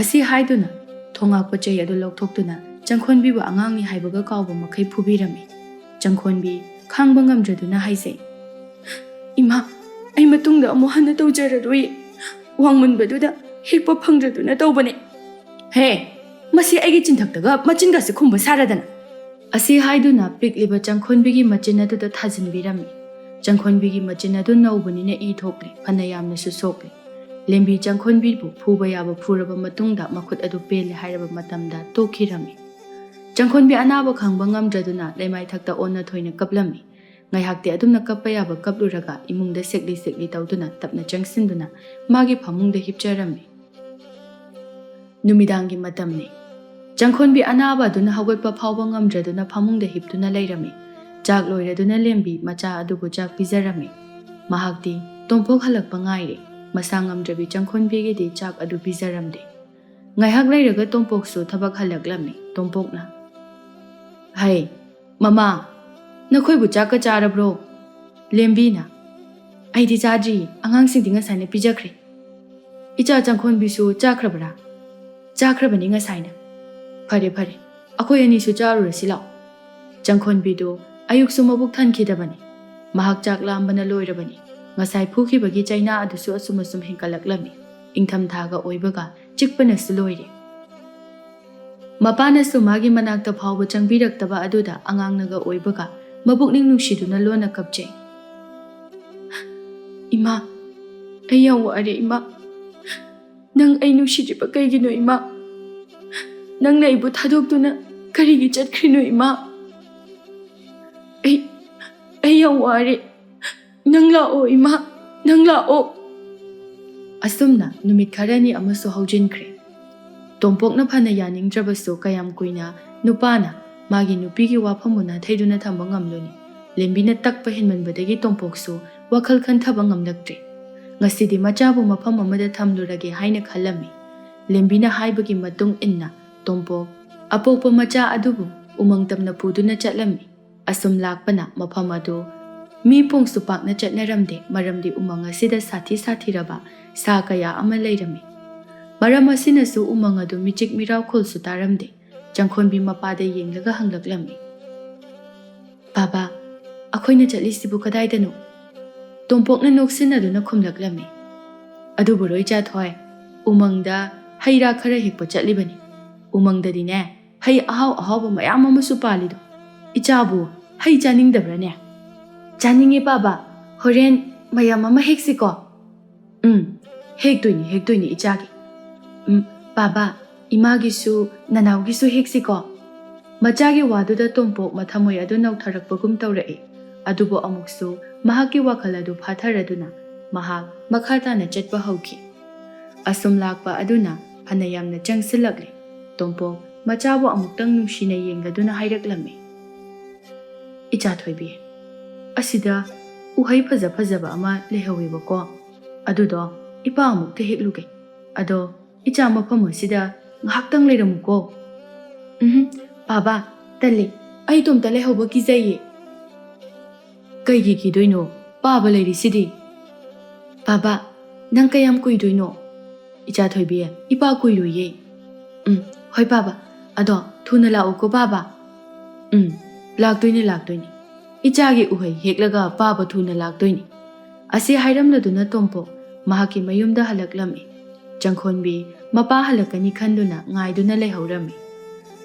ꯑꯁꯤ ꯍꯥꯏꯗꯨꯅ ꯊꯣꯉꯥꯛꯄ ꯆꯩ ꯑꯗꯨ ꯂꯧꯊꯣꯛꯇꯨꯅ ꯆꯪꯈꯣꯟꯕꯤꯕꯨ ꯑꯉꯥꯡꯅꯤ ꯍꯥꯏꯕꯒ ꯀꯥꯎꯕ ꯃꯈꯩ ꯐꯨꯕꯤꯔꯝꯃꯤ꯫ ꯆꯪꯈꯣꯟꯕꯤ ꯈꯥꯡꯕ ꯉꯝꯗ꯭ꯔꯗꯨꯅ ꯍꯥꯏꯖꯩ, "ꯏꯃꯥ, ꯑꯩ ꯃꯇꯨꯡꯗ ꯑꯃꯨꯛ ꯍꯟꯅ ꯇꯧꯖꯔꯔꯣꯏ꯫ ꯋꯥꯡꯃꯟꯕꯗꯨꯗ ꯍꯦꯛꯄ ꯐꯪꯗ꯭ꯔꯗꯨꯅ ꯇꯧꯕꯅꯦ꯫ ꯍꯦ, ꯃꯁꯤ ꯑꯩꯒꯤ ꯆꯤꯟꯊꯛꯇꯒ ꯃꯆꯤꯟꯒꯁꯦ ꯈꯨꯝꯕ ꯁꯥꯔꯗꯅ꯫" ꯑꯁꯤ ꯍꯥꯏꯗꯨꯅ ꯄꯤꯛꯂꯤꯕ ꯆꯪꯈꯣꯟꯕꯤꯒꯤ ꯃꯆꯤꯟ ꯑꯗꯨꯗ ꯊꯥꯖꯤꯟꯕꯤꯔꯝꯃꯤ꯫ ꯆꯪꯈꯣꯟꯕꯤꯒꯤ ꯃꯆꯤꯟ ꯑꯗꯨ ꯅꯧꯕꯅꯤꯅ ꯏ ꯊꯣꯛꯂꯦ, ꯐꯅ ꯌꯥꯝꯅꯁꯨ ꯁꯣꯛꯂꯦ꯫ ꯂꯦꯝꯕꯤ ꯆꯪꯈꯣꯟꯕꯤꯕꯨ ꯐꯨꯕ ꯌꯥꯕ ꯐꯨꯔꯕ ꯃꯇꯨꯡꯗ ꯃꯈꯨꯠ ꯑꯗꯨ ꯄꯦꯜꯂꯦ ꯍꯥꯏꯔꯕ ꯃꯇꯝꯗ ꯇꯣꯛꯈꯤꯔꯝꯃꯤ꯫ ꯆꯪꯈꯣꯟꯕꯤ ꯑꯅꯥꯕ ꯈꯥꯡꯕ ꯉꯝꯗ꯭ꯔꯗꯨꯅ ꯂꯩꯃꯥꯏꯊꯛꯇ ꯑꯣꯟꯅ ꯊꯣꯏꯅ ꯀꯞꯂꯝꯃꯤ꯫ ꯉꯥꯏꯍꯥꯛꯇꯤ ꯑꯗꯨꯝꯅ ꯀꯞꯄ ꯌꯥꯕ ꯀꯞꯂꯨꯔꯒ ꯏꯃꯨꯡꯗ ꯁꯦꯛꯂꯤ ꯁꯦꯛꯂꯤ ꯇꯧꯗꯨꯅ ꯇꯞꯅ ꯆꯪꯁꯤꯟꯗꯨꯅ ꯃꯥꯒꯤ ꯐꯃꯨꯡꯗ ꯍꯤꯞꯆꯔꯝꯃꯤ꯫ ꯅꯨꯃꯤꯗꯥꯡꯒꯤ ꯃꯇꯝꯅꯤ꯫ ꯆꯪꯈꯣꯟꯕꯤ ꯑꯅꯥꯕ ꯑꯗꯨꯅ ꯍꯧꯒꯠꯄ ꯐꯥꯎꯕ ꯉꯝꯗ꯭ꯔꯗꯨꯅ ꯐꯃꯨꯡꯗ ꯍꯤꯞꯇꯨꯅ ꯂꯩꯔꯝꯃꯤ꯫ ꯆꯥꯛ ꯂꯣꯏꯔꯗꯨꯅ ꯂꯦꯝꯕꯤ ꯃꯆꯥ ꯑꯗꯨꯕꯨ ꯆꯥꯛ ꯄꯤꯖꯔꯝꯃꯤ꯫ ꯃꯍꯥꯛꯇꯤ ꯇꯣꯝꯄꯣꯛ ꯍꯜꯂꯛꯄ ꯉꯥꯏꯔꯤ꯫ ꯃꯁꯥ ꯉꯝꯗ꯭ꯔꯕꯤ ꯆꯪꯈꯣꯟꯕꯤꯒꯤꯗꯤ ꯆꯥꯛ ꯑꯗꯨ ꯄꯤꯖꯔꯝꯗꯦ꯫ ꯉꯥꯏꯍꯥꯛ ꯂꯩꯔꯒ ꯇꯣꯝꯄꯣꯛꯁꯨ ꯊꯕꯛ ꯍꯜꯂꯛꯂꯝꯃꯤ꯫ ꯇꯣꯝꯄꯣꯛꯅ, "ꯍꯩ, ꯃꯃꯥ, ꯅꯈꯣꯏꯕꯨ ꯆꯥꯛꯀ ꯆꯥꯔꯕ꯭ꯔꯣ?" ꯂꯦꯝꯕꯤꯅ, "ꯑꯩꯗꯤ ꯆꯥꯗ꯭ꯔꯤ, ꯑꯉꯥꯡꯁꯤꯡꯗꯤ ꯉꯁꯥꯏꯅ ꯄꯤꯖꯈ꯭ꯔꯦ꯫ ꯏꯆꯥ ꯆꯪꯈꯣꯟꯕꯤꯁꯨ ꯆꯥꯈ꯭ꯔꯕ꯭ꯔꯥ?" "ꯆꯥꯈ꯭ꯔꯕꯅꯤ ꯉꯁꯥꯏꯅ꯫" "ꯐꯔꯦ, ꯐꯔꯦ, ꯑꯩꯈꯣꯏ ꯑꯅꯤꯁꯨ ꯆꯥꯔꯨꯔꯁꯤ ꯂꯥꯛꯑꯣ꯫" ꯆꯪꯈꯣꯟꯕꯤꯗꯨ ꯑꯌꯨꯛꯁꯨ ꯃꯕꯨꯛ ꯊꯟꯈꯤꯗꯕꯅꯤ꯫ ꯃꯍꯥꯛ ꯆꯥꯛ ꯂꯥꯝꯕꯅ ꯂꯣꯏꯔꯕꯅꯤ꯫ ꯉꯁꯥꯏ ꯐꯨꯈꯤꯕꯒꯤ ꯆꯩꯅꯥ ꯑꯗꯨꯁꯨ ꯑꯁꯨꯝ ꯑꯁꯨꯝ ꯍꯦꯟꯒꯠꯂꯛꯂꯝꯃꯤ꯫ ꯏꯪꯊꯝꯊꯥꯒ ꯑꯣꯏꯕꯒ ꯆꯤꯛꯄꯅꯁꯨ ꯂꯣꯏꯔꯦ꯫ ꯃꯄꯥꯅꯁꯨ ꯃꯥꯒꯤ ꯃꯅꯥꯛꯇ ꯐꯥꯎꯕ ꯆꯪꯕꯤꯔꯛꯇꯕ ꯑꯗꯨꯗ ꯑꯉꯥꯡꯅꯒ ꯑꯣꯏꯕꯒ ꯃꯄꯨꯛꯅꯤꯡ ꯅꯨꯡꯁꯤꯗꯨꯅ ꯂꯣꯟꯅ ꯀꯞꯆꯩ꯫ "ꯏꯃꯥ, ꯑꯩ ꯌꯥꯝ ꯋꯥꯔꯦ ꯏꯃꯥ꯫ ꯅꯪ ꯑꯩ ꯅꯨꯡꯁꯤꯗ꯭ꯔꯤꯕ ꯀꯩꯒꯤꯅꯣ ꯏꯃꯥ? ꯅꯪꯅ ꯑꯩꯕꯨ ꯊꯥꯗꯣꯛꯇꯨꯅ ꯀꯔꯤꯒꯤ ꯆꯠꯈ꯭ꯔꯤꯅꯣ ꯏꯃꯥ? ꯑꯩ, ꯑꯩ ꯌꯥꯝ ꯋꯥꯔꯦ꯫ ꯅꯪ ꯂꯥꯛꯑꯣ ꯏꯃꯥ, ꯅꯪ ꯂꯥꯛꯑꯣ꯫" ꯑꯁꯨꯝꯅ ꯅꯨꯃꯤꯠ ꯈꯔꯅꯤ ꯑꯃꯁꯨ ꯍꯧꯖꯤꯟꯈ꯭ꯔꯦ꯫ ꯇꯣꯝꯄꯣꯛꯅ ꯐꯅ ꯌꯥꯅꯤꯡꯗ꯭ꯔꯕꯁꯨ ꯀꯌꯥꯝ ꯀꯨꯏꯅ ꯅꯨꯄꯥꯅ ꯃꯥꯒꯤ ꯅꯨꯄꯤꯒꯤ ꯋꯥꯐꯝꯕꯨ ꯅꯥꯊꯩꯗꯨꯅ ꯊꯝꯕ ꯉꯝꯂꯨꯅꯤ? ꯂꯦꯝꯕꯤꯅ ꯇꯛꯄ ꯍꯦꯟꯃꯟꯕꯗꯒꯤ ꯇꯣꯝꯄꯣꯛꯁꯨ ꯋꯥꯈꯜ ꯈꯟꯊꯕ ꯉꯝꯂꯛꯇ꯭ꯔꯦ꯫ ꯉꯁꯤꯗꯤ ꯃꯆꯥꯕꯨ ꯃꯐꯝ ꯑꯃꯗ ꯊꯝꯂꯨꯔꯒꯦ ꯍꯥꯏꯅ ꯈꯜꯂꯝꯃꯤ꯫ ꯂꯦꯝꯕꯤꯅ ꯍꯥꯏꯕꯒꯤ ꯃꯇꯨꯡ ꯏꯟꯅ ꯇꯣꯝꯄꯣꯛ ꯑꯄꯣꯛꯄ ꯃꯆꯥ ꯑꯗꯨꯕꯨ ꯎꯃꯪ ꯇꯝꯅ ꯄꯨꯗꯨꯅ ꯆꯠꯂꯝꯃꯤ꯫ ꯑꯁꯨꯝ ꯂꯥꯛꯄꯅ ꯃꯐꯝ ꯑꯗꯨ ꯃꯤ ꯄꯣꯡꯁꯨ ꯄꯥꯛꯅ ꯆꯠꯅꯔꯝꯗꯦ, ꯃꯔꯝꯗꯤ ꯎꯃꯪ ꯑꯁꯤꯗ ꯁꯥꯊꯤ ꯁꯥꯊꯤꯔꯕ ꯁꯥ ꯀꯌꯥ ꯑꯃ ꯂꯩꯔꯝꯃꯤ꯫ ꯃꯔꯝ ꯑꯁꯤꯅꯁꯨ ꯎꯃꯪ ꯑꯗꯨ ꯃꯤꯆꯤꯛ ꯃꯤꯔꯥꯎꯈꯣꯜꯁꯨ ꯇꯥꯔꯝꯗꯦ꯫ ꯆꯪꯈꯣꯟꯕꯤ ꯃꯄꯥꯗ ꯌꯦꯡꯂꯒ ꯍꯪꯂꯛꯂꯝꯃꯤ, "ꯕꯥꯕꯥ, ꯑꯩꯈꯣꯏꯅ ꯆꯠꯂꯤꯁꯤꯕꯨ ꯀꯗꯥꯏꯗꯅꯣ?" ꯇꯣꯝꯄꯣꯛꯅ ꯅꯣꯛꯁꯤꯟꯅꯗꯨꯅ ꯈꯨꯝꯂꯛꯂꯝꯃꯤ, "ꯑꯗꯨꯕꯨꯔꯣ ꯏꯆꯥ ꯊꯣꯏ, ꯎꯃꯪꯗ ꯍꯩ ꯔꯥ ꯈꯔ ꯍꯦꯛꯄ ꯆꯠꯂꯤꯕꯅꯤ꯫ ꯎꯃꯪꯗꯗꯤꯅꯦ, ꯍꯩ ꯑꯍꯥꯎ ꯑꯍꯥꯎꯕ ꯃꯌꯥꯝ ꯑꯃꯁꯨ ꯄꯥꯜꯂꯤꯗꯣ꯫ ꯏꯆꯥꯕꯨ ꯍꯩ ꯆꯥꯅꯤꯡꯗꯕ꯭ꯔꯥꯅꯦ?" "ꯆꯥꯅꯤꯡꯉꯦ ꯕꯥꯕꯥ, ꯍꯣꯔꯦꯟ ꯃꯌꯥꯝ ꯑꯃ ꯍꯦꯛꯁꯤꯀꯣ?" "ꯎꯝ, ꯍꯦꯛꯇꯣꯏꯅꯤ, ꯍꯦꯛꯇꯣꯏꯅꯤ ꯏꯆꯥꯒꯤ꯫ ꯎꯝ, ꯕꯥꯕꯥ, ꯏꯃꯥꯒꯤꯁꯨ ꯅꯅꯥꯎꯒꯤꯁꯨ ꯍꯦꯛꯁꯤꯀꯣ?" ꯃꯆꯥꯒꯤ ꯋꯥꯗꯨꯗ ꯇꯣꯝꯄꯣꯛ ꯃꯊꯃꯣꯏ ꯑꯗꯨ ꯅꯧꯊꯔꯛꯄꯒꯨꯝ ꯇꯧꯔꯛꯏ꯫ ꯑꯗꯨꯕꯨ ꯑꯃꯨꯛꯁꯨ ꯃꯍꯥꯛꯀꯤ ꯋꯥꯈꯜ ꯑꯗꯨ ꯐꯥꯊꯔꯗꯨꯅ ꯃꯍꯥꯛ ꯃꯈꯥ ꯇꯥꯅ ꯆꯠꯄ ꯍꯧꯈꯤ꯫ ꯑꯁꯨꯝ ꯂꯥꯛꯄ ꯑꯗꯨꯅ ꯐꯅ ꯌꯥꯝꯅ ꯆꯪꯁꯤꯜꯂꯛꯂꯦ꯫ ꯇꯣꯝꯄꯣꯛ ꯃꯆꯥꯕꯨ ꯑꯃꯨꯛꯇꯪ ꯅꯨꯡꯁꯤꯅ ꯌꯦꯡꯂꯗꯨꯅ ꯍꯥꯏꯔꯛꯂꯝꯃꯤ, "ꯏꯆꯥ ꯊꯣꯏꯕꯤ, ꯑꯁꯤꯗ ꯎꯍꯩ ꯐꯖ ꯐꯖꯕ ꯑꯃ ꯂꯩꯍꯧꯋꯦꯕꯀꯣ꯫ ꯑꯗꯨꯗꯣ ꯏꯄꯥ ꯑꯃꯨꯛꯇ ꯍꯦꯛꯂꯨꯒꯦ꯫ ꯑꯗꯣ ꯏꯆꯥ, ꯃꯐꯝ ꯑꯁꯤꯗ ꯉꯥꯏꯍꯥꯛꯇꯪ ꯂꯩꯔꯝꯃꯨꯀꯣ꯫" "ꯎꯝ, ꯄꯥꯕ, ꯇꯜꯂꯤ꯫ ꯑꯩ ꯏꯇꯣꯝꯇ ꯂꯩꯍꯧꯕ ꯀꯤꯖꯩꯌꯦ꯫" "ꯀꯩꯒꯤ ꯀꯤꯗꯣꯏꯅꯣ? ꯄꯥꯕ ꯂꯩꯔꯤꯁꯤꯗꯤ꯫" "ꯄꯥꯕ, ꯅꯪ ꯀꯌꯥꯝ ꯀꯨꯏꯗꯣꯏꯅꯣ?" "ꯏꯆꯥ ꯊꯣꯏꯕꯤ, ꯏꯄꯥ ꯀꯨꯏꯔꯣꯏꯌꯦ꯫" "ꯎꯝ, ꯍꯣꯏ ꯄꯥꯕ꯫ ꯑꯗꯣ ꯊꯨꯅ ꯂꯥꯛꯎꯀꯣ ꯄꯥꯕ꯫" "ꯎꯝ, ꯂꯥꯛꯇꯣꯏꯅꯦ, ꯂꯥꯛꯇꯣꯏꯅꯦ꯫ ꯏꯆꯥꯒꯤ ꯎꯍꯩ ꯍꯦꯛꯂꯒ ꯄꯥꯕ ꯊꯨꯅ ꯂꯥꯛꯇꯣꯏꯅꯦ꯫" ꯑꯁꯤ ꯍꯥꯏꯔꯝꯂꯗꯨꯅ ꯇꯣꯝꯄꯣꯛ ꯃꯍꯥꯛꯀꯤ ꯃꯌꯨꯝꯗ ꯍꯜꯂꯛꯂꯝꯃꯤ꯫ ꯆꯪꯈꯣꯟꯕꯤ ꯃꯄꯥ ꯍꯜꯂꯛꯀꯅꯤ ꯈꯟꯗꯨꯅ ꯉꯥꯏꯗꯨꯅ ꯂꯩꯍꯧꯔꯝꯃꯤ꯫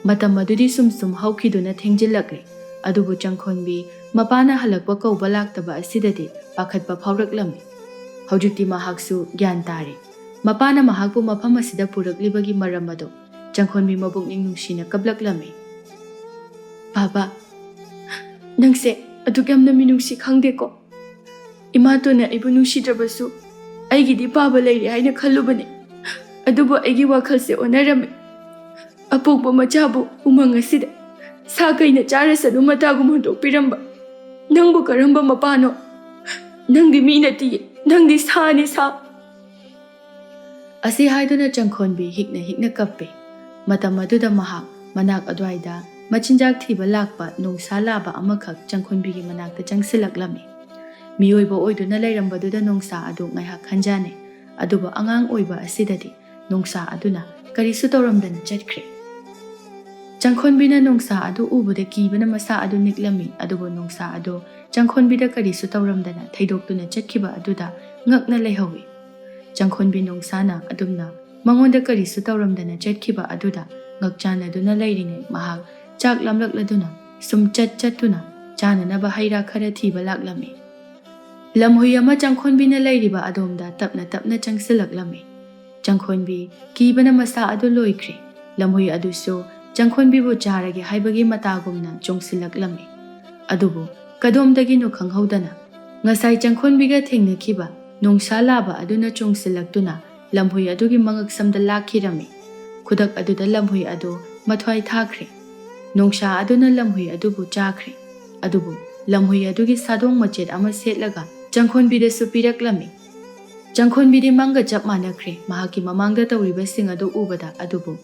ꯃꯇꯝ ꯑꯗꯨꯗꯤ ꯁꯨꯝ ꯁꯨꯝ ꯍꯧꯈꯤꯗꯨꯅ ꯊꯦꯡꯖꯤꯜꯂꯛꯂꯦ꯫ ꯑꯗꯨꯕꯨ ꯆꯪꯈꯣꯟꯕꯤ ꯃꯄꯥꯅ ꯍꯜꯂꯛꯄ ꯀꯧꯕ ꯂꯥꯛꯇꯕ ꯑꯁꯤꯗꯗꯤ ꯄꯥꯈꯠꯄ ꯐꯥꯎꯔꯛꯂꯝꯃꯤ꯫ ꯍꯧꯖꯤꯛꯇꯤ ꯃꯍꯥꯛꯁꯨ ꯒ꯭ꯌꯥꯟ ꯇꯥꯔꯦ꯫ ꯃꯄꯥꯅ ꯃꯍꯥꯛꯄꯨ ꯃꯐꯝ ꯑꯁꯤꯗ ꯄꯨꯔꯛꯂꯤꯕꯒꯤ ꯃꯔꯝ ꯑꯗꯨ ꯆꯪꯈꯣꯟꯕꯤ ꯃꯕꯨꯛꯅꯤꯡ ꯅꯨꯡꯁꯤꯅ ꯀꯞꯂꯛꯂꯝꯃꯤ꯫ "ꯄꯥꯕ, ꯅꯪꯁꯦ ꯑꯗꯨꯛ ꯌꯥꯝꯅ ꯃꯤꯅꯨꯡꯁꯤ ꯈꯪꯗꯦꯀꯣ꯫ ꯏꯃꯥꯇꯣꯟꯅ ꯑꯩꯕꯨ ꯅꯨꯡꯁꯤꯗ꯭ꯔꯕꯁꯨ ꯑꯩꯒꯤꯗꯤ ꯄꯥꯕ ꯂꯩꯔꯦ ꯍꯥꯏꯅ ꯈꯜꯂꯨꯕꯅꯤ꯫ ꯑꯗꯨꯕꯨ ꯑꯩꯒꯤ ꯋꯥꯈꯜꯁꯦ ꯑꯣꯟꯅꯔꯝꯃꯤ꯫ ꯑꯄꯣꯛꯄ ꯃꯆꯥꯕꯨ ꯎꯃꯪ ꯑꯁꯤꯗ ꯁꯥ ꯀꯩꯅ ꯆꯥꯔꯁꯅꯨ ꯃꯇꯥꯒꯨꯝ ꯍꯨꯟꯗꯣꯛꯄꯤꯔꯝꯕ ꯅꯪꯕꯨ ꯀꯔꯝꯕ ꯃꯄꯥꯅꯣ? ꯅꯪꯗꯤ ꯃꯤ ꯅꯠꯇꯤꯌꯦ, ꯅꯪꯗꯤ ꯁꯥꯅꯤ, ꯁꯥ꯫" ꯑꯁꯤ ꯍꯥꯏꯗꯨꯅ ꯆꯪꯈꯣꯟꯕꯤ ꯍꯤꯛꯅ ꯍꯤꯛꯅ ꯀꯞꯄꯦ꯫ ꯃꯇꯝ ꯑꯗꯨꯗ ꯃꯍꯥꯛ ꯃꯅꯥꯛ ꯑꯗꯨꯋꯥꯏꯗ ꯃꯆꯤꯟꯖꯥꯛ ꯊꯤꯕ ꯂꯥꯛꯄ ꯅꯣꯡꯁꯥ ꯂꯥꯕ ꯑꯃꯈꯛ ꯆꯪꯈꯣꯟꯕꯤꯒꯤ ꯃꯅꯥꯛꯇ ꯆꯪꯁꯤꯜꯂꯛꯂꯝꯃꯤ꯫ ꯃꯤꯑꯣꯏꯕ ꯑꯣꯏꯗꯨꯅ ꯂꯩꯔꯝꯕꯗꯨꯗ ꯅꯣꯡꯁꯥ ꯑꯗꯨ ꯉꯥꯏꯍꯥꯛ ꯈꯟꯖꯥꯟꯅꯩ꯫ ꯑꯗꯨꯕꯨ ꯑꯉꯥꯡ ꯑꯣꯏꯕ ꯑꯁꯤꯗꯗꯤ ꯅꯣꯡꯁꯥ ꯑꯗꯨꯅ ꯀꯔꯤꯁꯨ ꯇꯧꯔꯝꯗꯅ ꯆꯠꯈ꯭ꯔꯦ꯫ ꯆꯪꯈꯣꯟꯕꯤꯅ ꯅꯣꯡꯁꯥ ꯑꯗꯨ ꯎꯕꯗ ꯀꯤꯕꯅ ꯃꯁꯥ ꯑꯗꯨ ꯅꯤꯛꯂꯝꯃꯤ꯫ ꯑꯗꯨꯕꯨ ꯅꯣꯡꯁꯥ ꯑꯗꯨ ꯆꯪꯈꯣꯟꯕꯤꯗ ꯀꯔꯤꯁꯨ ꯇꯧꯔꯝꯗꯅ ꯊꯩꯗꯣꯛꯇꯨꯅ ꯆꯠꯈꯤꯕ ꯑꯗꯨꯗ ꯉꯛꯅ ꯂꯩꯍꯧꯏ꯫ ꯆꯪꯈꯣꯟꯕꯤ ꯅꯣꯡꯁꯥꯅ ꯑꯗꯨꯝꯅ ꯃꯉꯣꯟꯗ ꯀꯔꯤꯁꯨ ꯇꯧꯔꯝꯗꯅ ꯆꯠꯈꯤꯕ ꯑꯗꯨꯗ ꯉꯛꯆꯥꯟꯅꯗꯨꯅ ꯂꯩꯔꯤꯉꯩ ꯃꯍꯥꯛ ꯆꯥꯛ ꯂꯥꯝꯂꯛꯂꯗꯨꯅ ꯁꯨꯝ ꯆꯠ ꯆꯠꯇꯨꯅ ꯆꯥꯅꯅꯕ ꯍꯩ ꯔꯥ ꯈꯔ ꯊꯤꯕ ꯂꯥꯛꯂꯝꯃꯤ꯫ ꯂꯝꯍꯨꯏ ꯑꯃ ꯆꯪꯈꯣꯟꯕꯤꯅ ꯂꯩꯔꯤꯕ ꯑꯗꯣꯝꯗ ꯇꯞꯅ ꯇꯞꯅ ꯆꯪꯁꯤꯜꯂꯛꯂꯝꯃꯤ꯫ ꯆꯪꯈꯣꯟꯕꯤ ꯀꯤꯕꯅ ꯃꯁꯥ ꯑꯗꯨ ꯂꯣꯏꯈ꯭ꯔꯦ꯫ ꯂꯝꯍꯨꯏ ꯑꯗꯨꯁꯨ ꯆꯪꯈꯣꯟꯕꯤꯕꯨ ꯆꯥꯔꯒꯦ ꯍꯥꯏꯕꯒꯤ ꯃꯇꯥꯒꯨꯝꯅ ꯆꯣꯡꯁꯤꯜꯂꯛꯂꯝꯃꯤ꯫ ꯑꯗꯨꯕꯨ ꯀꯗꯣꯝꯗꯒꯤꯅꯣ ꯈꯪꯍꯧꯗꯅ ꯉꯁꯥꯏ ꯆꯪꯈꯣꯟꯕꯤꯒ ꯊꯦꯡꯅꯈꯤꯕ ꯅꯣꯡꯁꯥ ꯂꯥꯕ ꯑꯗꯨꯅ ꯆꯣꯡꯁꯤꯜꯂꯛꯇꯨꯅ ꯂꯝꯍꯨꯏ ꯑꯗꯨꯒꯤ ꯃꯉꯛꯁꯝꯗ ꯂꯥꯛꯈꯤꯔꯝꯃꯤ꯫ ꯈꯨꯗꯛ ꯑꯗꯨꯗ ꯂꯝꯍꯨꯏ ꯑꯗꯨ ꯃꯊ꯭ꯋꯥꯏ ꯊꯥꯈ꯭ꯔꯦ꯫ ꯅꯣꯡꯁꯥ ꯑꯗꯨꯅ ꯂꯝꯍꯨꯏ ꯑꯗꯨꯕꯨ ꯆꯥꯈ꯭ꯔꯦ꯫ ꯑꯗꯨꯕꯨ ꯂꯝꯍꯨꯏ ꯑꯗꯨꯒꯤ ꯁꯥꯗꯣꯡ ꯃꯆꯦꯠ ꯑꯃ ꯁꯦꯠꯂꯒ ꯆꯪꯈꯣꯟꯕꯤꯗꯁꯨ ꯄꯤꯔꯛꯂꯝꯃꯤ꯫ ꯆꯪꯈꯣꯟꯕꯤꯗꯤ ꯃꯪꯒ ꯆꯞ ꯃꯥꯟꯅꯈ꯭ꯔꯦ ꯃꯍꯥꯛꯀꯤ ꯃꯃꯥꯡꯗ ꯇꯧꯔꯤꯕꯁꯤꯡ ꯑꯗꯨ ꯎꯕꯗ꯫ ꯑꯗꯨꯕꯨ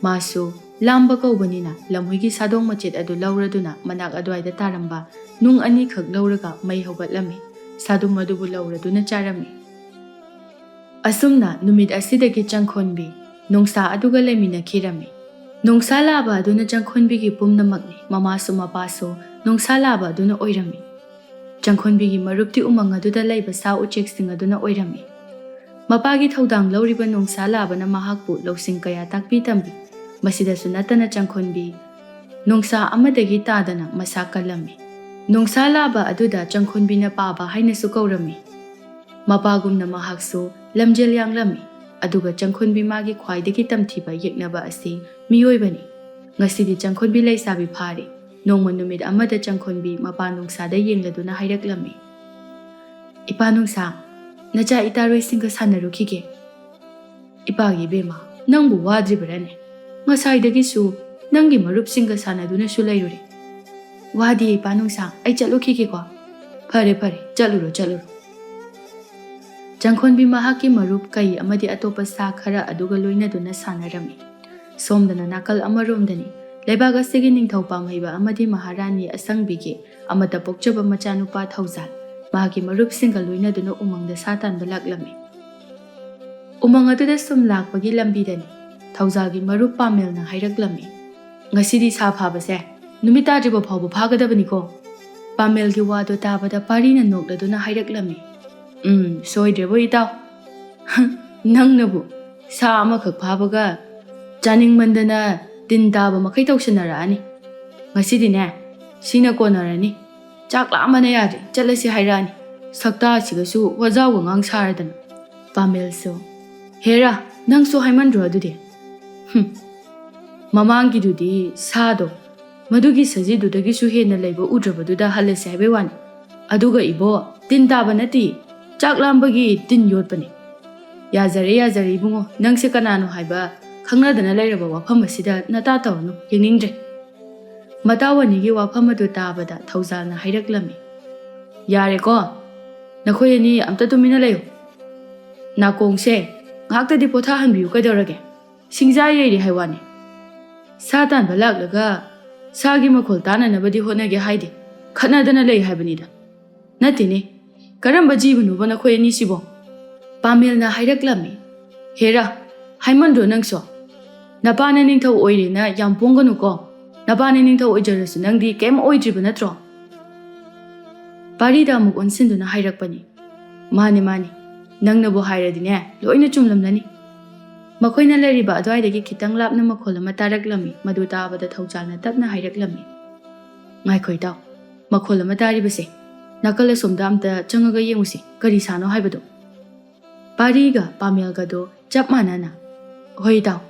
ꯃꯥꯁꯨ ꯂꯥꯝꯕ ꯀꯧꯕꯅꯤꯅ ꯂꯝꯍꯨꯏꯒꯤ ꯁꯥꯗꯣꯡ ꯃꯆꯦꯠ ꯑꯗꯨ ꯂꯧꯔꯗꯨꯅ ꯃꯅꯥꯛ ꯑꯗꯨꯋꯥꯏꯗ ꯇꯥꯔꯝꯕ ꯅꯨꯡ ꯑꯅꯤꯈꯛ ꯂꯧꯔꯒ ꯃꯩ ꯍꯧꯒꯠꯂꯝꯃꯤ꯫ ꯁꯥꯗꯨꯝ ꯑꯗꯨꯕꯨ ꯂꯧꯔꯗꯨꯅ ꯆꯥꯔꯝꯃꯤ꯫ ꯑꯁꯨꯝꯅ ꯅꯨꯃꯤꯠ ꯑꯁꯤꯗꯒꯤ ꯆꯪꯈꯣꯟꯕꯤ ꯅꯣꯡꯁꯥ ꯑꯗꯨꯒ ꯂꯩꯃꯤꯟꯅꯈꯤꯔꯝꯃꯤ꯫ ꯅꯣꯡꯁꯥ ꯂꯥꯕ ꯑꯗꯨꯅ ꯆꯪꯈꯣꯟꯕꯤꯒꯤ ꯄꯨꯝꯅꯃꯛꯅꯤ꯫ ꯃꯃꯥꯁꯨ ꯃꯄꯥꯁꯨ ꯅꯣꯡꯁꯥ ꯂꯥꯕ ꯑꯗꯨꯅ ꯑꯣꯏꯔꯝꯃꯤ꯫ ꯆꯪꯈꯣꯟꯕꯤꯒꯤ ꯃꯔꯨꯞꯇꯤ ꯎꯃꯪ ꯑꯗꯨꯗ ꯂꯩꯕ ꯁꯥ ꯎꯆꯦꯛꯁꯤꯡ ꯑꯗꯨꯅ ꯑꯣꯏꯔꯝꯃꯤ꯫ ꯃꯄꯥꯒꯤ ꯊꯧꯗꯥꯡ ꯂꯧꯔꯤꯕ ꯅꯣꯡꯁꯥ ꯂꯥꯕꯅ ꯃꯍꯥꯛꯄꯨ ꯂꯧꯁꯤꯡ ꯀꯌꯥ ꯇꯥꯛꯄꯤ ꯇꯝꯕꯤ꯫ ꯃꯁꯤꯗꯁꯨ ꯅꯠꯇꯅ ꯆꯪꯈꯣꯟꯕꯤ ꯅꯣꯡꯁꯥ ꯑꯃꯗꯒꯤ ꯇꯥꯗꯅ ꯃꯁꯥ ꯀꯜꯂꯝꯃꯤ꯫ ꯅꯣꯡꯁꯥ ꯂꯥꯕ ꯑꯗꯨꯗ ꯆꯪꯈꯣꯟꯕꯤꯅ ꯄꯥꯕ ꯍꯥꯏꯅꯁꯨ ꯀꯧꯔꯝꯃꯤ꯫ ꯃꯄꯥꯒꯨꯝꯅ ꯃꯍꯥꯛꯁꯨ ꯂꯝꯖꯦꯜ ꯌꯥꯡꯂꯝꯃꯤ꯫ ꯑꯗꯨꯒ ꯆꯪꯈꯣꯟꯕꯤ ꯃꯥꯒꯤ ꯈ꯭ꯋꯥꯏꯗꯒꯤ ꯇꯝꯊꯤꯕ ꯌꯦꯛꯅꯕ ꯑꯁꯤ ꯃꯤꯑꯣꯏꯕꯅꯤ꯫ ꯉꯁꯤꯗꯤ ꯆꯪꯈꯣꯟꯕꯤ ꯂꯩꯁꯥꯕꯤ ꯐꯥꯔꯦ꯫ ꯅꯣꯡꯃ ꯅꯨꯃꯤꯠ ꯑꯃꯗ ꯆꯪꯈꯣꯟꯕꯤ ꯃꯄꯥ ꯅꯣꯡꯁꯥꯗ ꯌꯦꯡꯂꯗꯨꯅ ꯍꯥꯏꯔꯛꯂꯝꯃꯤ, "ꯏꯄꯥ ꯅꯣꯡꯁꯥ, ꯅꯆꯥ ꯏꯇꯥꯔꯣꯏꯁꯤꯡꯒ ꯁꯥꯟꯅꯔꯨꯈꯤꯒꯦ꯫" "ꯏꯄꯥꯒꯤ ꯏꯕꯦꯝꯃ, ꯅꯪꯕꯨ ꯋꯥꯗ꯭ꯔꯤꯕꯔꯅꯦ? ꯉꯁꯥꯏꯗꯒꯤꯁꯨ ꯅꯪꯒꯤ ꯃꯔꯨꯞꯁꯤꯡꯒ ꯁꯥꯟꯅꯗꯨꯅꯁꯨ ꯂꯩꯔꯨꯔꯦ꯫" "ꯋꯥꯗꯤꯌꯦ ꯏꯄꯥ ꯅꯣꯡꯁꯥ, ꯑꯩ ꯆꯠꯂꯨꯈꯤꯒꯦꯀꯣ꯫" "ꯐꯔꯦ ꯐꯔꯦ, ꯆꯠꯂꯨꯔꯣ ꯆꯠꯂꯨꯔꯣ꯫" ꯆꯪꯈꯣꯟꯕꯤ ꯃꯍꯥꯛꯀꯤ ꯃꯔꯨꯞ ꯀꯩ ꯑꯃꯗꯤ ꯑꯇꯣꯞꯄ ꯁꯥ ꯈꯔ ꯑꯗꯨꯒ ꯂꯣꯏꯅꯗꯨꯅ ꯁꯥꯟꯅꯔꯝꯃꯤ꯫ ꯁꯣꯝꯗꯅ ꯅꯥꯀꯜ ꯑꯃꯔꯣꯝꯗꯅꯤ, ꯂꯩꯕꯥꯛ ꯑꯁꯤꯒꯤ ꯅꯤꯡꯊꯧ ꯄꯥꯝꯍꯩꯕ ꯑꯃꯗꯤ ꯃꯍꯥꯔꯥꯅꯤ ꯑꯁꯪꯕꯤꯒꯤ ꯑꯃꯠꯇ ꯄꯣꯛꯆꯕ ꯃꯆꯥꯅꯨꯄꯥ ꯊꯧꯖꯥꯜ ꯃꯍꯥꯛꯀꯤ ꯃꯔꯨꯞꯁꯤꯡꯒ ꯂꯣꯏꯅꯗꯨꯅ ꯎꯃꯪꯗ ꯁꯥ ꯇꯥꯟꯕ ꯂꯥꯛꯂꯝꯃꯤ꯫ ꯎꯃꯪ ꯑꯗꯨꯗ ꯁꯨꯝ ꯂꯥꯛꯄꯒꯤ ꯂꯝꯕꯤꯗꯅꯤ ꯊꯧꯖꯥꯜꯒꯤ ꯃꯔꯨꯞ ꯄꯥꯃꯦꯜꯅ ꯍꯥꯏꯔꯛꯂꯝꯃꯤ, "ꯉꯁꯤꯗꯤ ꯁꯥ ꯐꯥꯕꯁꯦ ꯅꯨꯃꯤꯠ ꯇꯥꯗ꯭ꯔꯤꯕ ꯐꯥꯎꯕ ꯐꯥꯒꯗꯕꯅꯤꯀꯣ꯫" ꯄꯥꯃꯦꯜꯒꯤ ꯋꯥꯗꯣ ꯇꯥꯕꯗ ꯄꯥꯔꯤꯅ ꯅꯣꯛꯂꯗꯨꯅ ꯍꯥꯏꯔꯛꯂꯝꯃꯤ, "ꯎꯝ, ꯁꯣꯏꯗ꯭ꯔꯦꯕꯣ ꯏꯇꯥꯎ꯫ ꯅꯪꯅꯕꯨ ꯁꯥ ꯑꯃꯈꯛ ꯐꯥꯕꯒ ꯆꯥꯅꯤꯡꯃꯟꯗꯅ ꯇꯤꯟ ꯇꯥꯕ ꯃꯈꯩ ꯇꯧꯁꯟꯅꯔꯛꯑꯅꯤ꯫ ꯉꯁꯤꯗꯤꯅꯦ, ꯁꯤꯅ ꯀꯣꯟꯅꯔꯅꯤ꯫ ꯆꯥꯛ ꯂꯥꯝꯕꯅ ꯌꯥꯗ꯭ꯔꯦ, ꯆꯠꯂꯁꯤ ꯍꯥꯏꯔꯛꯑꯅꯤ꯫ ꯁꯛꯇꯥꯁꯤꯒꯁꯨ ꯋꯥꯖꯥꯎꯒ ꯉꯥꯡ ꯁꯥꯔꯗꯅ꯫" ꯄꯥꯃꯦꯜꯁꯨ, "ꯍꯦꯔꯥ, ꯅꯪꯁꯨ ꯍꯥꯏꯃꯟꯗ꯭ꯔꯣ ꯑꯗꯨꯗꯤ? ꯍꯨꯝ, ꯃꯃꯥꯡꯒꯤꯗꯨꯗꯤ ꯁꯥꯗꯣ ꯃꯗꯨꯒꯤ ꯁꯖꯤꯗꯨꯗꯒꯤꯁꯨ ꯍꯦꯟꯅ ꯂꯩꯕ ꯎꯗ꯭ꯔꯕꯗꯨꯗ ꯍꯜꯂꯁꯦ ꯍꯥꯏꯕꯩ ꯋꯥꯅꯤ꯫ ꯑꯗꯨꯒ ꯏꯕꯣ, ꯇꯤꯟ ꯇꯥꯕ ꯅꯠꯇꯦ, ꯆꯥꯛ ꯂꯥꯝꯕꯒꯤ ꯇꯤꯟ ꯌꯣꯠꯄꯅꯦ꯫ ꯌꯥꯖꯔꯦ, ꯌꯥꯖꯔꯦ ꯏꯕꯨꯡꯉꯣ, ꯅꯪꯁꯦ ꯀꯅꯥꯅꯣ ꯍꯥꯏꯕ ꯈꯪꯅꯗꯅ ꯂꯩꯔꯕ ꯋꯥꯐꯝ ꯑꯁꯤꯗ ꯅꯇꯥ ꯇꯧꯔꯅꯨ, ꯌꯦꯡꯅꯤꯡꯗ꯭ꯔꯦ꯫ ꯃꯇꯥꯎ ꯑꯅꯤꯒꯤ ꯋꯥꯐꯝ ꯑꯗꯨ ꯇꯥꯕꯗ ꯊꯧꯖꯥꯜꯅ ꯍꯥꯏꯔꯛꯂꯝꯃꯤ, "ꯌꯥꯔꯦꯀꯣ, ꯅꯈꯣꯏ ꯑꯅꯤ ꯑꯝꯇ ꯇꯨꯃꯤꯟꯅ ꯂꯩꯌꯨ꯫ ꯅꯥꯀꯣꯡꯁꯦ ꯉꯥꯏꯍꯥꯛꯇꯗꯤ ꯄꯣꯊꯥꯍꯟꯕꯤꯌꯨ ꯀꯩꯗꯧꯔꯒꯦ? ꯁꯤꯡꯖꯥ ꯌꯩꯔꯤ ꯍꯥꯏ ꯋꯥꯅꯤ꯫ ꯁꯥ ꯇꯥꯟꯕ ꯂꯥꯛꯂꯒ ꯁꯥꯒꯤ ꯃꯈꯣꯜ ꯇꯥꯅꯅꯕꯗꯤ ꯍꯣꯠꯅꯒꯦ ꯍꯥꯏꯗꯦ, ꯈꯠꯅꯗꯅ ꯂꯩ ꯍꯥꯏꯕꯅꯤꯗ꯫ ꯅꯠꯇꯦꯅꯦ, ꯀꯔꯝꯕ ꯖꯤꯕꯅꯣꯕ ꯅꯈꯣꯏ ꯑꯅꯤꯁꯤꯕꯣ?" ꯄꯥꯃꯦꯜꯅ ꯍꯥꯏꯔꯛꯂꯝꯃꯤ, "ꯍꯦꯔꯥ, ꯍꯥꯏꯃꯟꯗ꯭ꯔꯣ ꯅꯪꯁꯨ? ꯅꯄꯥꯅ ꯅꯤꯡꯊꯧ ꯑꯣꯏꯔꯦꯅ ꯌꯥꯝ ꯄꯣꯡꯒꯅꯨꯀꯣ꯫ ꯅꯄꯥꯅ ꯅꯤꯡꯊꯧ ꯑꯣꯏꯖꯔꯁꯨ ꯅꯪꯗꯤ ꯀꯩꯝ ꯑꯣꯏꯗ꯭ꯔꯤꯕ ꯅꯠꯇ꯭ꯔꯣ?" ꯄꯥꯔꯤꯗ ꯑꯃꯨꯛ ꯑꯣꯟꯁꯤꯟꯗꯨꯅ ꯍꯥꯏꯔꯛꯄꯅꯤ, "ꯃꯥꯅꯤ, ꯃꯥꯅꯤ, ꯅꯪꯅꯕꯨ ꯍꯥꯏꯔꯗꯤꯅꯦ, ꯂꯣꯏꯅ ꯆꯨꯝꯂꯝꯂꯅꯤ꯫" ꯃꯈꯣꯏꯅ ꯂꯩꯔꯤꯕ ꯑꯗꯨꯋꯥꯏꯗꯒꯤ ꯈꯤꯇꯪ ꯂꯥꯞꯅ ꯃꯈꯣꯜ ꯑꯃ ꯇꯥꯔꯛꯂꯝꯃꯤ꯫ ꯃꯗꯨ ꯇꯥꯕꯗ ꯊꯧꯖꯥꯜꯅ ꯇꯞꯅ ꯍꯥꯏꯔꯛꯂꯝꯃꯤ, "ꯉꯥꯏꯈꯣ ꯏꯇꯥꯎ, ꯃꯈꯣꯜ ꯑꯃ ꯇꯥꯔꯤꯕꯁꯦ, ꯅꯥꯀꯜ ꯑꯁꯣꯝꯗ ꯑꯝꯇ ꯆꯪꯉꯒ ꯌꯦꯡꯉꯨꯁꯤ, ꯀꯔꯤ ꯁꯥꯅꯣ ꯍꯥꯏꯕꯗꯨ?" ꯄꯥꯔꯤꯒ ꯄꯥꯃꯦꯜꯒꯗꯣ ꯆꯞ ꯃꯥꯟꯅꯅ, "ꯍꯣꯏ ꯏꯇꯥꯎ꯫"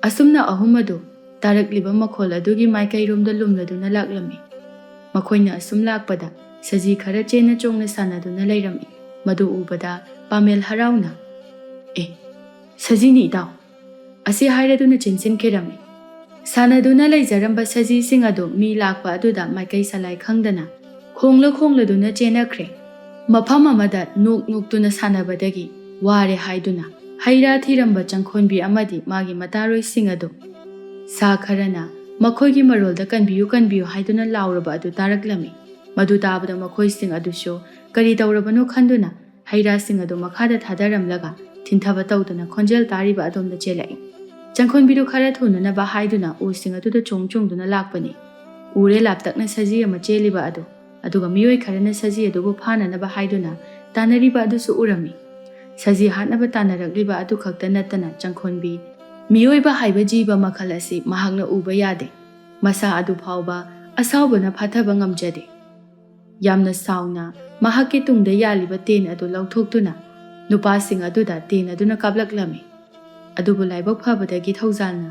ꯑꯁꯨꯝꯅ ꯑꯍꯨꯝ ꯑꯗꯨ ꯇꯥꯔꯛꯂꯤꯕ ꯃꯈꯣꯜ ꯑꯗꯨꯒꯤ ꯃꯥꯏꯀꯩꯔꯣꯝꯗ ꯂꯨꯝꯂꯗꯨꯅ ꯂꯥꯛꯂꯝꯃꯤ꯫ ꯃꯈꯣꯏꯅ ꯑꯁꯨꯝ ꯂꯥꯛꯄꯗ ꯁꯖꯤ ꯈꯔ ꯆꯦꯟꯅ ꯆꯣꯡꯅ ꯁꯥꯟꯅꯗꯨꯅ ꯂꯩꯔꯝꯃꯤ꯫ ꯃꯗꯨ ꯎꯕꯗ ꯄꯥꯃꯦꯜ ꯍꯔꯥꯎꯅ, "ꯑꯦ, ꯁꯖꯤꯅꯤ ꯏꯇꯥꯎ!" ꯑꯁꯤ ꯍꯥꯏꯔꯗꯨꯅ ꯆꯦꯟꯁꯤꯟꯈꯤꯔꯝꯃꯤ꯫ ꯁꯥꯟꯅꯗꯨꯅ ꯂꯩꯖꯔꯝꯕ ꯁꯖꯤꯁꯤꯡ ꯑꯗꯨ ꯃꯤ ꯂꯥꯛꯄ ꯑꯗꯨꯗ ꯃꯥꯏꯀꯩ ꯁꯂꯥꯏ ꯈꯪꯗꯅ ꯈꯣꯡꯂ ꯈꯣꯡꯂꯗꯨꯅ ꯆꯦꯟꯅꯈ꯭ꯔꯦ꯫ ꯃꯐꯝ ꯑꯃꯗ ꯅꯣꯛ ꯅꯣꯛꯇꯨꯅ ꯁꯥꯟꯅꯕꯗꯒꯤ ꯋꯥꯔꯦ ꯍꯥꯏꯗꯨꯅ ꯍꯩ ꯔꯥ ꯊꯤꯔꯝꯕ ꯆꯪꯈꯣꯟꯕꯤ ꯑꯃꯗꯤ ꯃꯥꯒꯤ ꯃꯇꯥꯔꯣꯏꯁꯤꯡ ꯑꯗꯨ ꯁꯥ ꯈꯔꯅ ꯃꯈꯣꯏꯒꯤ ꯃꯔꯣꯜꯗ "ꯀꯟꯕꯤꯌꯨ, ꯀꯟꯕꯤꯌꯨ" ꯍꯥꯏꯗꯨꯅ ꯂꯥꯎꯔꯕ ꯑꯗꯨ ꯇꯥꯔꯛꯂꯝꯃꯤ꯫ ꯃꯗꯨ ꯇꯥꯕꯗ ꯃꯈꯣꯏꯁꯤꯡ ꯑꯗꯨꯁꯨ ꯀꯔꯤ ꯇꯧꯔꯕꯅꯣ ꯈꯟꯗꯨꯅ ꯍꯩ ꯔꯥꯁꯤꯡ ꯑꯗꯨ ꯃꯈꯥꯗ ꯊꯥꯗꯔꯝꯂꯒ ꯊꯤꯟꯊꯕ ꯇꯧꯗꯨꯅ ꯈꯣꯟꯖꯦꯜ ꯇꯥꯔꯤꯕ ꯑꯗꯣꯝꯗ ꯆꯦꯜꯂꯛꯏ꯫ ꯆꯪꯈꯣꯟꯕꯤꯗꯨ ꯈꯔ ꯊꯨꯅꯅꯕ ꯍꯥꯏꯗꯨꯅ ꯎꯁꯤꯡ ꯑꯗꯨꯗ ꯆꯣꯡ ꯆꯣꯡꯗꯨꯅ ꯂꯥꯛꯄꯅꯤ꯫ ꯎꯔꯦ ꯂꯥꯞꯇꯛꯅ ꯁꯖꯤ ꯑꯃ ꯆꯦꯜꯂꯤꯕ ꯑꯗꯨ, ꯑꯗꯨꯒ ꯃꯤꯑꯣꯏ ꯈꯔꯅ ꯁꯖꯤ ꯑꯗꯨꯕꯨ ꯐꯥꯅꯅꯕ ꯍꯥꯏꯗꯨꯅ ꯇꯥꯟꯅꯔꯤꯕ ꯑꯗꯨꯁꯨ ꯎꯔꯝꯃꯤ꯫ ꯁꯖꯤ ꯍꯥꯠꯅꯕ ꯇꯥꯟꯅꯔꯛꯂꯤꯕ ꯑꯗꯨ ꯈꯛꯇ ꯅꯠꯇꯅ ꯆꯪꯈꯣꯟꯕꯤ, ꯃꯤꯑꯣꯏꯕ ꯍꯥꯏꯕ ꯖꯤꯕ ꯃꯈꯜ ꯑꯁꯤ ꯃꯍꯥꯛꯅ ꯎꯕ ꯌꯥꯗꯦ꯫ ꯃꯁꯥ ꯑꯗꯨ ꯐꯥꯎꯕ ꯑꯁꯥꯎꯕꯅ ꯐꯥꯊꯕ ꯉꯝꯖꯗꯦ꯫ ꯌꯥꯝꯅ ꯁꯥꯎꯅ ꯃꯍꯥꯛꯀꯤ ꯇꯨꯡꯗ ꯌꯥꯜꯂꯤꯕ ꯇꯦꯟ ꯑꯗꯨ ꯂꯧꯊꯣꯛꯇꯨꯅ ꯅꯨꯄꯥꯁꯤꯡ ꯑꯗꯨꯗ ꯇꯦꯟ ꯑꯗꯨꯅ ꯀꯥꯞꯂꯛꯂꯝꯃꯤ꯫ ꯑꯗꯨꯕꯨ ꯂꯥꯏꯕꯛ ꯐꯕꯗꯒꯤ ꯊꯧꯖꯥꯜꯅ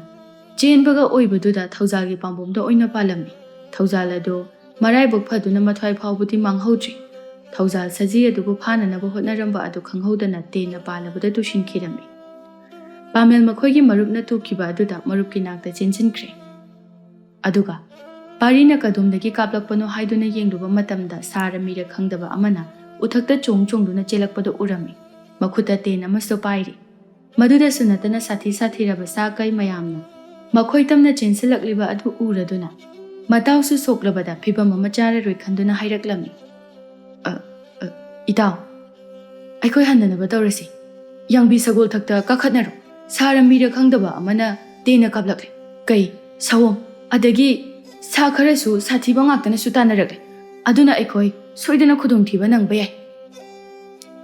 ꯆꯦꯟꯕꯒ ꯑꯣꯏꯕꯗꯨꯗ ꯊꯧꯖꯥꯜꯒꯤ ꯄꯥꯝꯕꯣꯝꯗ ꯑꯣꯏꯅ ꯄꯥꯜꯂꯝꯃꯤ꯫ ꯊꯧꯖꯥꯜ ꯑꯗꯨ ꯃꯔꯥꯏꯕꯛ ꯐꯗꯨꯅ ꯃꯊ꯭ꯋꯥꯏ ꯐꯥꯎꯕꯗꯤ ꯃꯥꯡꯍꯧꯗ꯭ꯔꯤ꯫ ꯊꯧꯖꯥꯜ ꯁꯖꯤ ꯑꯗꯨꯕꯨ ꯐꯥꯅꯅꯕ ꯍꯣꯠꯅꯔꯝꯕ ꯑꯗꯨ ꯈꯪꯍꯧꯗꯅ ꯇꯦꯟꯅ ꯄꯥꯜꯂꯕꯗ ꯇꯨꯁꯤꯟꯈꯤꯔꯝꯃꯤ꯫ ꯄꯥꯃꯦꯜ ꯃꯈꯣꯏꯒꯤ ꯃꯔꯨꯞꯅ ꯇꯨꯈꯤꯕ ꯑꯗꯨꯗ ꯃꯔꯨꯞꯀꯤ ꯅꯥꯛꯇ ꯆꯦꯟꯁꯤꯟꯈ꯭ꯔꯦ꯫ ꯑꯗꯨꯒ ꯄꯥꯔꯤꯅ ꯀꯗꯣꯝꯗꯒꯤ ꯀꯥꯞꯂꯛꯄꯅꯣ ꯍꯥꯏꯗꯨꯅ ꯌꯦꯡꯂꯨꯕ ꯃꯇꯝꯗ ꯁꯥꯔ ꯃꯤꯔ ꯈꯪꯗꯕ ꯑꯃꯅ ꯎꯊꯛꯇ ꯆꯣꯡ ꯆꯣꯡꯗꯨꯅ ꯆꯦꯜꯂꯛꯄꯗꯨ ꯎꯔꯝꯃꯤ꯫ ꯃꯈꯨꯠꯇ ꯇꯦꯟ ꯑꯃꯁꯨ ꯄꯥꯏꯔꯤ꯫ ꯃꯗꯨꯗꯁꯨ ꯅꯠꯇꯅ ꯁꯥꯊꯤ ꯁꯥꯊꯤꯔꯕ ꯁꯥ ꯀꯩ ꯃꯌꯥꯝꯅ ꯃꯈꯣꯏ ꯇꯝꯅ ꯆꯦꯟꯁꯤꯜꯂꯛꯂꯤꯕ ꯑꯗꯨ ꯎꯔꯗꯨꯅ ꯃꯇꯥꯎꯁꯨ ꯁꯣꯛꯂꯕꯗ ꯐꯤꯕꯝ ꯑꯃ ꯆꯥꯔꯔꯣꯏ ꯈꯟꯗꯨꯅ ꯍꯥꯏꯔꯛꯂꯝꯃꯤ꯫ "ꯑ, ꯑ, ꯏꯇꯥꯎ, ꯑꯩꯈꯣꯏ ꯍꯟꯗꯅꯕ ꯇꯧꯔꯁꯤ꯫ ꯌꯥꯡꯕꯤ ꯁꯒꯣꯜ ꯊꯛꯇ ꯀꯥꯈꯠꯅꯔꯣ꯫ ꯁꯥꯔ ꯃꯤꯔ ꯈꯪꯗꯕ ꯑꯃꯅ ꯇꯦꯟꯅ ꯀꯥꯞꯂꯛꯂꯦ꯫ ꯀꯩ, ꯁꯑꯣꯝ, ꯑꯗꯒꯤ ꯁꯥ ꯈꯔꯁꯨ ꯁꯥꯊꯤꯕ ꯉꯥꯛꯇꯅꯁꯨ ꯇꯥꯟꯅꯔꯛꯂꯦ꯫ ꯑꯗꯨꯅ ꯑꯩꯈꯣꯏ ꯁꯣꯏꯗꯅ ꯈꯨꯗꯣꯡꯊꯤꯕ ꯅꯪꯕ ꯌꯥꯏ꯫"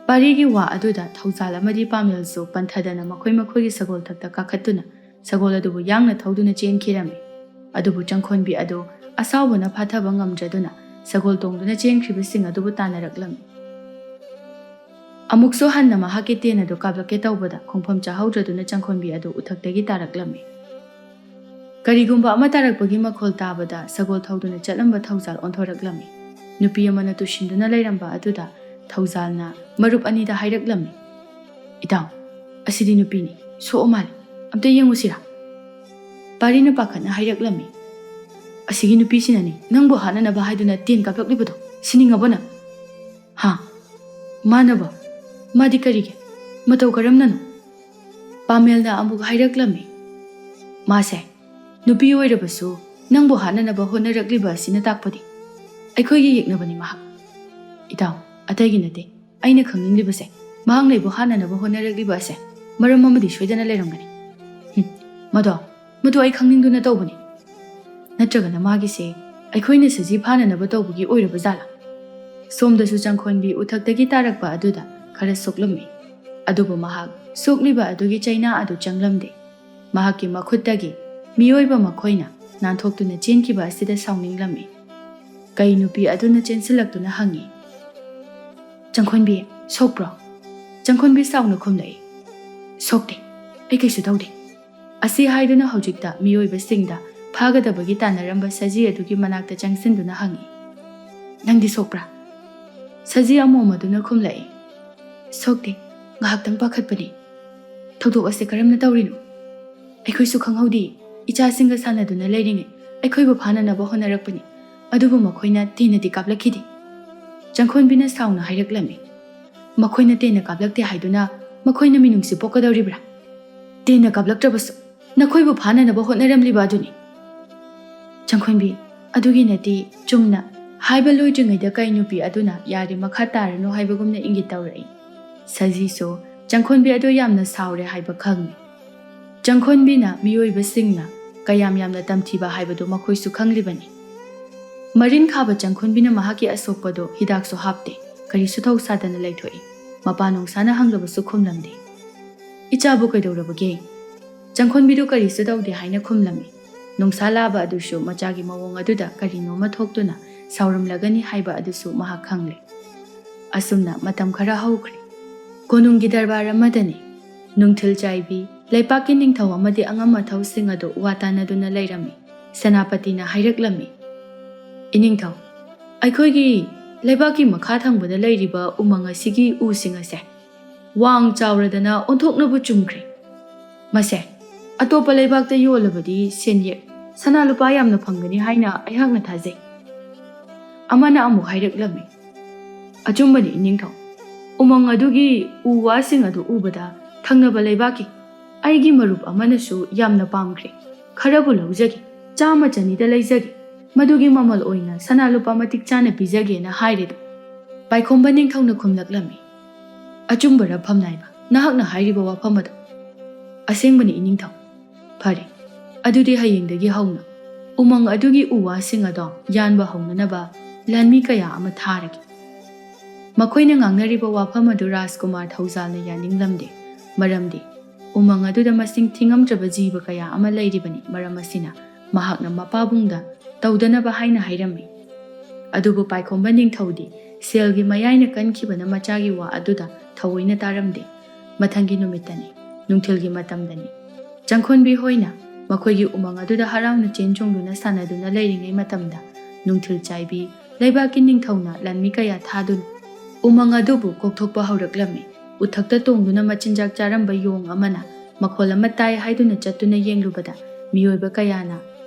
ꯄꯥꯔꯤꯒꯤ ꯋꯥ ꯑꯗꯨꯗ ꯊꯧꯖꯥꯜ ꯑꯃꯗꯤ ꯄꯥꯃꯦꯜꯁꯨ ꯄꯟꯊꯗꯅ ꯃꯈꯣꯏ ꯃꯈꯣꯏꯒꯤ ꯁꯒꯣꯜ ꯊꯛꯇ ꯀꯥꯈꯠꯇꯨꯅ ꯁꯒꯣꯜ ꯑꯗꯨꯕꯨ ꯌꯥꯡꯅ ꯊꯧꯗꯨꯅ ꯆꯦꯟꯈꯤꯔꯝꯃꯤ꯫ ꯑꯗꯨꯕꯨ ꯆꯪꯈꯣꯟꯕꯤ ꯑꯗꯨ ꯑꯁꯥꯎꯕꯅ ꯐꯥꯊꯕ ꯉꯝꯗ꯭ꯔꯗꯨꯅ ꯁꯒꯣꯜ ꯇꯣꯡꯗꯨꯅ ꯆꯦꯟꯈ꯭ꯔꯤꯕꯁꯤꯡ ꯑꯗꯨꯕꯨ ꯇꯥꯟꯅꯔꯛꯂꯝꯃꯤ꯫ ꯑꯃꯨꯛꯁꯨ ꯍꯟꯅ ꯃꯍꯥꯛꯀꯤ ꯇꯦꯟ ꯑꯗꯨ ꯀꯥꯞꯂꯛꯀꯦ ꯇꯧꯕꯗ ꯈꯣꯡꯐꯝ ꯆꯥꯍꯧꯗ꯭ꯔꯗꯨꯅ ꯆꯪꯈꯣꯟꯕꯤ ꯑꯗꯨ ꯎꯊꯛꯇꯒꯤ ꯇꯥꯔꯛꯂꯝꯃꯤ꯫ ꯀꯔꯤꯒꯨꯝꯕ ꯑꯃ ꯇꯥꯔꯛꯄꯒꯤ ꯃꯈꯣꯜ ꯇꯥꯕꯗ ꯁꯒꯣꯜ ꯊꯧꯗꯨꯅ ꯆꯠꯂꯝꯕ ꯊꯧꯖꯥꯜ ꯑꯣꯟꯊꯣꯔꯛꯂꯝꯃꯤ꯫ ꯅꯨꯄꯤ ꯑꯃꯅ ꯇꯨꯁꯤꯟꯗꯨꯅ ꯂꯩꯔꯝꯕ ꯑꯗꯨꯗ ꯊꯧꯖꯥꯜꯅ ꯃꯔꯨꯞ ꯑꯅꯤꯗ ꯍꯥꯏꯔꯛꯂꯝꯃꯤ, "ꯏꯇꯥꯎ, ꯑꯁꯤꯗꯤ ꯅꯨꯄꯤꯅꯤ, ꯁꯣꯛꯑ ꯃꯥꯜꯂꯦ, ꯑꯝꯇ ꯌꯦꯡꯉꯨꯁꯤꯔꯥ?" ꯄꯥꯔꯤꯅ ꯄꯥꯈꯠꯅ ꯍꯥꯏꯔꯛꯂꯝꯃꯤ, "ꯑꯁꯤꯒꯤ ꯅꯨꯄꯤꯁꯤꯅꯅꯤ ꯅꯪꯕꯨ ꯍꯥꯠꯅꯅꯕ ꯍꯥꯏꯗꯨꯅ ꯇꯦꯟ ꯀꯥꯞꯂꯛꯂꯤꯕꯗꯣ, ꯁꯤꯅꯤꯡꯉꯕꯣ ꯅꯪ?" "ꯍꯥ? ꯃꯥꯅꯕ? ꯃꯥꯗꯤ ꯀꯔꯤꯒꯤ? ꯃꯇꯧ ꯀꯔꯝꯅꯅꯣ?" ꯄꯥꯃꯦꯜꯅ ꯑꯃꯨꯛ ꯍꯥꯏꯔꯛꯂꯝꯃꯤ, "ꯃꯥꯁꯦ ꯅꯨꯄꯤ ꯑꯣꯏꯔꯕꯁꯨ ꯅꯪꯕꯨ ꯍꯥꯠꯅꯅꯕ ꯍꯣꯠꯅꯔꯛꯂꯤꯕ ꯑꯁꯤꯅ ꯇꯥꯛꯄꯗꯤ ꯑꯩꯈꯣꯏꯒꯤ ꯌꯦꯛꯅꯕꯅꯤ ꯃꯍꯥꯛ꯫ ꯏꯇꯥꯎ, ꯑꯇꯩꯒꯤ ꯅꯠꯇꯦ꯫ ꯑꯩꯅ ꯈꯪꯅꯤꯡꯂꯤꯕꯁꯦ, ꯃꯍꯥꯛꯅ ꯑꯩꯕꯨ ꯍꯥꯠꯅꯅꯕ ꯍꯣꯠꯅꯔꯛꯂꯤꯕ ꯑꯁꯦ ꯃꯔꯝ ꯑꯃꯗꯤ ꯁꯣꯏꯗꯅ ꯂꯩꯔꯝꯒꯅꯤ꯫ ꯍꯨꯝ, ꯃꯗꯣ, ꯃꯗꯨ ꯑꯩ ꯈꯪꯅꯤꯡꯗꯨꯅ ꯇꯧꯕꯅꯤ꯫ ꯅꯠꯇ꯭ꯔꯒꯅ ꯃꯥꯒꯤꯁꯦ ꯑꯩꯈꯣꯏꯅ ꯁꯖꯤ ꯐꯥꯅꯅꯕ ꯇꯧꯕꯒꯤ ꯑꯣꯏꯔꯕ ꯖꯥꯠꯂꯥ?" ꯁꯣꯝꯗꯁꯨ ꯆꯪꯈꯣꯟꯕꯤ ꯎꯊꯛꯇꯒꯤ ꯇꯥꯔꯛꯄ ꯑꯗꯨꯗ ꯈꯔ ꯁꯣꯛꯂꯝꯃꯤ꯫ ꯑꯗꯨꯕꯨ ꯃꯍꯥꯛ ꯁꯣꯛꯂꯤꯕ ꯑꯗꯨꯒꯤ ꯆꯩꯅꯥ ꯑꯗꯨ ꯆꯪꯂꯝꯗꯦ꯫ ꯃꯍꯥꯛꯀꯤ ꯃꯈꯨꯠꯇꯒꯤ ꯃꯤꯑꯣꯏꯕ ꯃꯈꯣꯏꯅ ꯅꯥꯟꯊꯣꯛꯇꯨꯅ ꯆꯦꯟꯈꯤꯕ ꯑꯁꯤꯗ ꯁꯥꯎꯅꯤꯡꯂꯝꯃꯤ꯫ ꯀꯩ ꯅꯨꯄꯤ ꯑꯗꯨꯅ ꯆꯦꯟꯁꯤꯜꯂꯛꯇꯨꯅ ꯍꯪꯉꯤ, "ꯆꯪꯈꯣꯟꯕꯤ, ꯁꯣꯛꯄ꯭ꯔꯣ?" ꯆꯪꯈꯣꯟꯕꯤ ꯁꯥꯎꯅ ꯈꯨꯝꯂꯛꯏ, "ꯁꯣꯛꯇꯦ, ꯑꯩ ꯀꯩꯁꯨ ꯇꯧꯗꯦ꯫ ꯑꯁꯤ ꯍꯥꯏꯗꯨꯅ ꯍꯧꯖꯤꯛꯇ ꯃꯤꯑꯣꯏꯕꯁꯤꯡꯗ ꯐꯥꯒꯗꯕꯒꯤ ꯇꯥꯟꯅꯔꯝꯕ ꯁꯖꯤ ꯑꯗꯨꯒꯤ ꯃꯅꯥꯛꯇ ꯆꯪꯁꯤꯟꯗꯨꯅ ꯍꯪꯉꯤ, "ꯅꯪꯗꯤ ꯁꯣꯛꯄ꯭ꯔꯥ?" ꯁꯖꯤ ꯑꯃꯣꯝ ꯑꯗꯨꯅ ꯈꯨꯝꯂꯛꯏ, "ꯁꯣꯛꯇꯦ, ꯉꯥꯏꯍꯥꯛꯇꯪ ꯄꯥꯈꯠꯄꯅꯤ꯫ ꯊꯧꯗꯣꯛ ꯑꯁꯤ ꯀꯔꯝꯅ ꯇꯧꯔꯤꯅꯣ? ꯑꯩꯈꯣꯏꯁꯨ ꯈꯪꯍꯧꯗꯦ꯫ ꯏꯆꯥꯁꯤꯡꯒ ꯁꯥꯟꯅꯗꯨꯅ ꯂꯩꯔꯤꯉꯩ ꯑꯩꯈꯣꯏꯕꯨ ꯐꯥꯅꯅꯕ ꯍꯣꯠꯅꯔꯛꯄꯅꯤ, ꯑꯗꯨꯕꯨ ꯃꯈꯣꯏꯅ ꯇꯦꯟꯅꯗꯤ ꯀꯥꯞꯂꯛꯈꯤꯗꯦ꯫" ꯆꯪꯈꯣꯟꯕꯤꯅ ꯁꯥꯎꯅ ꯍꯥꯏꯔꯛꯂꯝꯃꯤ, "ꯃꯈꯣꯏꯅ ꯇꯦꯟꯅ ꯀꯥꯞꯂꯛꯇꯦ ꯍꯥꯏꯗꯨꯅ ꯃꯈꯣꯏꯅ ꯃꯤꯅꯨꯡꯁꯤ ꯄꯣꯛꯀꯗꯧꯔꯤꯕ꯭ꯔꯥ? ꯇꯦꯟꯅ ꯀꯥꯞꯂꯛꯇ꯭ꯔꯕꯁꯨ ꯅꯈꯣꯏꯕꯨ ꯐꯥꯅꯅꯕ ꯍꯣꯠꯅꯔꯝꯂꯤꯕ ꯑꯗꯨꯅꯤ꯫" ꯆꯪꯈꯣꯟꯕꯤ, "ꯑꯗꯨꯒꯤ ꯅꯠꯇꯦ, ꯆꯨꯝꯅ꯫" ꯍꯥꯏꯕ ꯂꯣꯏꯗ꯭ꯔꯤꯉꯩꯗ ꯀꯩ ꯅꯨꯄꯤ ꯑꯗꯨꯅ ꯌꯥꯔꯦ, ꯃꯈꯥ ꯇꯥꯔꯅꯨ ꯍꯥꯏꯕꯒꯨꯝꯅ ꯏꯪꯒꯤꯠ ꯇꯧꯔꯛꯏ꯫ ꯁꯖꯤꯁꯨ ꯆꯪꯈꯣꯟꯕꯤ ꯑꯗꯨ ꯌꯥꯝꯅ ꯁꯥꯎꯔꯦ ꯍꯥꯏꯕ ꯈꯪꯏ꯫ ꯆꯪꯈꯣꯟꯕꯤꯅ ꯃꯤꯑꯣꯏꯕꯁꯤꯡꯅ ꯀꯌꯥꯝ ꯌꯥꯝꯅ ꯇꯝꯊꯤꯕ ꯍꯥꯏꯕꯗꯨ ꯃꯈꯣꯏꯁꯨ ꯈꯪꯂꯤꯕꯅꯤ꯫ ꯃꯔꯤꯟ ꯈꯥꯕ ꯆꯪꯈꯣꯟꯕꯤꯅ ꯃꯍꯥꯛꯀꯤ ꯑꯁꯣꯛꯄꯗꯨ ꯍꯤꯗꯥꯛꯁꯨ ꯍꯥꯞꯇꯦ, ꯀꯔꯤꯁꯨ ꯊꯧꯁꯥꯗꯅ ꯂꯩꯊꯣꯛꯏ꯫ ꯃꯄꯥ ꯅꯣꯡꯁꯥꯅ ꯍꯪꯂꯕꯁꯨ ꯈꯨꯝꯂꯝꯗꯦ꯫ "ꯏꯆꯥꯕꯨ ꯀꯩꯗꯧꯔꯕꯒꯦ?" ꯆꯪꯈꯣꯟꯕꯤꯗꯨ ꯀꯔꯤꯁꯨ ꯇꯧꯗꯦ ꯍꯥꯏꯅ ꯈꯨꯝꯂꯝꯃꯤ꯫ ꯅꯣꯡꯁꯥ ꯂꯥꯕ ꯑꯗꯨꯁꯨ ꯃꯆꯥꯒꯤ ꯃꯑꯣꯡ ꯑꯗꯨꯗ ꯀꯔꯤꯅꯣꯃ ꯊꯣꯛꯇꯨꯅ ꯁꯥꯎꯔꯝꯂꯒꯅꯤ ꯍꯥꯏꯕ ꯑꯗꯨꯁꯨ ꯃꯍꯥꯛ ꯈꯪꯂꯦ꯫ ꯑꯁꯨꯝꯅ ꯃꯇꯝ ꯈꯔ ꯍꯧꯈ꯭ꯔꯦ꯫ ꯀꯣꯅꯨꯡꯒꯤ ꯗꯔꯕꯥꯔ ꯑꯃꯗꯅꯤ꯫ ꯅꯨꯡꯊꯤꯜ ꯆꯥꯏꯕꯤ, ꯂꯩꯄꯥꯛꯀꯤ ꯅꯤꯡꯊꯧ ꯑꯃꯗꯤ ꯑꯉꯝ ꯑꯊꯧꯁꯤꯡ ꯑꯗꯨ ꯋꯥ ꯇꯥꯅꯗꯨꯅ ꯂꯩꯔꯝꯃꯤ꯫ ꯁꯦꯅꯥꯄꯇꯤꯅ ꯍꯥꯏꯔꯛꯂꯝꯃꯤ, "ꯏꯅꯤꯡꯊꯧ, ꯑꯩꯈꯣꯏꯒꯤ ꯂꯩꯕꯥꯛꯀꯤ ꯃꯈꯥ ꯊꯪꯕꯗ ꯂꯩꯔꯤꯕ ꯎꯃꯪ ꯑꯁꯤꯒꯤ ꯎꯁꯤꯡ ꯑꯁꯦ ꯋꯥꯡ ꯆꯥꯎꯔꯗꯅ ꯑꯣꯟꯊꯣꯛꯅꯕꯨ ꯆꯨꯝꯈ꯭ꯔꯦ꯫ ꯃꯁꯦ ꯑꯇꯣꯞꯄ ꯂꯩꯕꯥꯛꯇ ꯌꯣꯜꯂꯕꯗꯤ ꯁꯦꯟꯌꯦꯛ, ꯁꯅꯥ ꯂꯨꯄꯥ ꯌꯥꯝꯅ ꯐꯪꯒꯅꯤ ꯍꯥꯏꯅ ꯑꯩꯍꯥꯛꯅ ꯊꯥꯖꯩ꯫" ꯑꯃꯅ ꯑꯃꯨꯛ ꯍꯥꯏꯔꯛꯂꯝꯃꯤ, "ꯑꯆꯨꯝꯕꯅꯤ ꯏꯅꯤꯡꯊꯧ, ꯎꯃꯪ ꯑꯗꯨꯒꯤ ꯎ ꯋꯥꯁꯤꯡ ꯑꯗꯨ ꯎꯕꯗ ꯊꯪꯅꯕ ꯂꯩꯕꯥꯛꯀꯤ ꯑꯩꯒꯤ ꯃꯔꯨꯞ ꯑꯃꯅꯁꯨ ꯌꯥꯝꯅ ꯄꯥꯝꯈ꯭ꯔꯦ꯫ ꯈꯔꯕꯨ ꯂꯧꯖꯒꯦ, ꯆꯥꯝꯃ ꯆꯅꯤꯗ ꯂꯩꯖꯒꯦ, ꯃꯗꯨꯒꯤ ꯃꯃꯜ ꯑꯣꯏꯅ ꯁꯅꯥ ꯂꯨꯄꯥ ꯃꯇꯤꯛ ꯆꯥꯅ ꯄꯤꯖꯒꯦꯅ" ꯍꯥꯏꯔꯦꯗꯣ꯫ ꯄꯥꯏꯈꯣꯝꯕ ꯅꯤꯡꯊꯧꯅ ꯈꯨꯝꯂꯛꯂꯝꯃꯤ, "ꯑꯆꯨꯝꯕꯔ ꯐꯝꯅꯥꯏꯕ ꯅꯍꯥꯛꯅ ꯍꯥꯏꯔꯤꯕ ꯋꯥꯐꯝ ꯑꯗꯨ?" "ꯑꯁꯦꯡꯕꯅꯤ ꯏꯅꯤꯡꯊꯧ꯫" "ꯐꯔꯦ, ꯑꯗꯨꯗꯤ ꯍꯌꯦꯡꯗꯒꯤ ꯍꯧꯅ ꯎꯃꯪ ꯑꯗꯨꯒꯤ ꯎ ꯋꯥꯁꯤꯡ ꯑꯗꯣ ꯌꯥꯟꯕ ꯍꯧꯅꯅꯕ ꯂꯥꯟꯃꯤ ꯀꯌꯥ ꯑꯃ ꯊꯥꯔꯒꯦ꯫" ꯃꯈꯣꯏꯅ ꯉꯥꯡꯅꯔꯤꯕ ꯋꯥꯐꯝ ꯑꯗꯨ ꯔꯥꯖꯀꯨꯃꯥꯔ ꯊꯧꯖꯥꯜꯅ ꯌꯥꯅꯤꯡꯂꯝꯗꯦ, ꯃꯔꯝꯗꯤ ꯎꯃꯪ ꯑꯗꯨꯗ ꯃꯁꯤꯡ ꯊꯤꯉꯝꯗ꯭ꯔꯕ ꯖꯤꯕ ꯀꯌꯥ ꯑꯃ ꯂꯩꯔꯤꯕꯅꯤ꯫ ꯃꯔꯝ ꯑꯁꯤꯅ ꯃꯍꯥꯛꯅ ꯃꯄꯥꯕꯨꯡꯗ ꯇꯧꯗꯅꯕ ꯍꯥꯏꯅ ꯍꯥꯏꯔꯝꯃꯤ꯫ ꯑꯗꯨꯕꯨ ꯄꯥꯏꯈꯣꯝꯕ ꯅꯤꯡꯊꯧꯗꯤ ꯁꯦꯜꯒꯤ ꯃꯌꯥꯏꯅ ꯀꯟꯈꯤꯕꯅ ꯃꯆꯥꯒꯤ ꯋꯥ ꯑꯗꯨꯗ ꯊꯑꯣꯏꯅ ꯇꯥꯔꯝꯗꯦ꯫ ꯃꯊꯪꯒꯤ ꯅꯨꯃꯤꯠꯇꯅꯤ, ꯅꯨꯡꯊꯤꯜꯒꯤ ꯃꯇꯝꯗꯅꯤ꯫ ꯆꯪꯈꯣꯟꯕꯤ ꯍꯣꯏꯅ ꯃꯈꯣꯏꯒꯤ ꯎꯃꯪ ꯑꯗꯨꯗ ꯍꯔꯥꯎꯅ ꯆꯦꯟ ꯆꯣꯡꯗꯨꯅ ꯁꯥꯟꯅꯗꯨꯅ ꯂꯩꯔꯤꯉꯩ ꯃꯇꯝꯗ, ꯅꯨꯡꯊꯤꯜ ꯆꯥꯏꯕꯤ ꯂꯩꯕꯥꯛꯀꯤ ꯅꯤꯡꯊꯧꯅ ꯂꯥꯟꯃꯤ ꯀꯌꯥ ꯊꯥꯗꯨꯅ ꯎꯃꯪ ꯑꯗꯨꯕꯨ ꯀꯣꯛꯊꯣꯛꯄ ꯍꯧꯔꯛꯂꯝꯃꯤ꯫ ꯎꯊꯛꯇ ꯇꯣꯡꯗꯨꯅ ꯃꯆꯤꯟꯖꯥꯛ ꯆꯥꯔꯝꯕ ꯌꯣꯡ ꯑꯃꯅ ꯃꯈꯣꯜ ꯑꯃ ꯇꯥꯏ ꯍꯥꯏꯗꯨꯅ ꯆꯠꯇꯨꯅ ꯌꯦꯡꯂꯨꯕꯗ, ꯃꯤꯑꯣꯏꯕ ꯀꯌꯥꯅ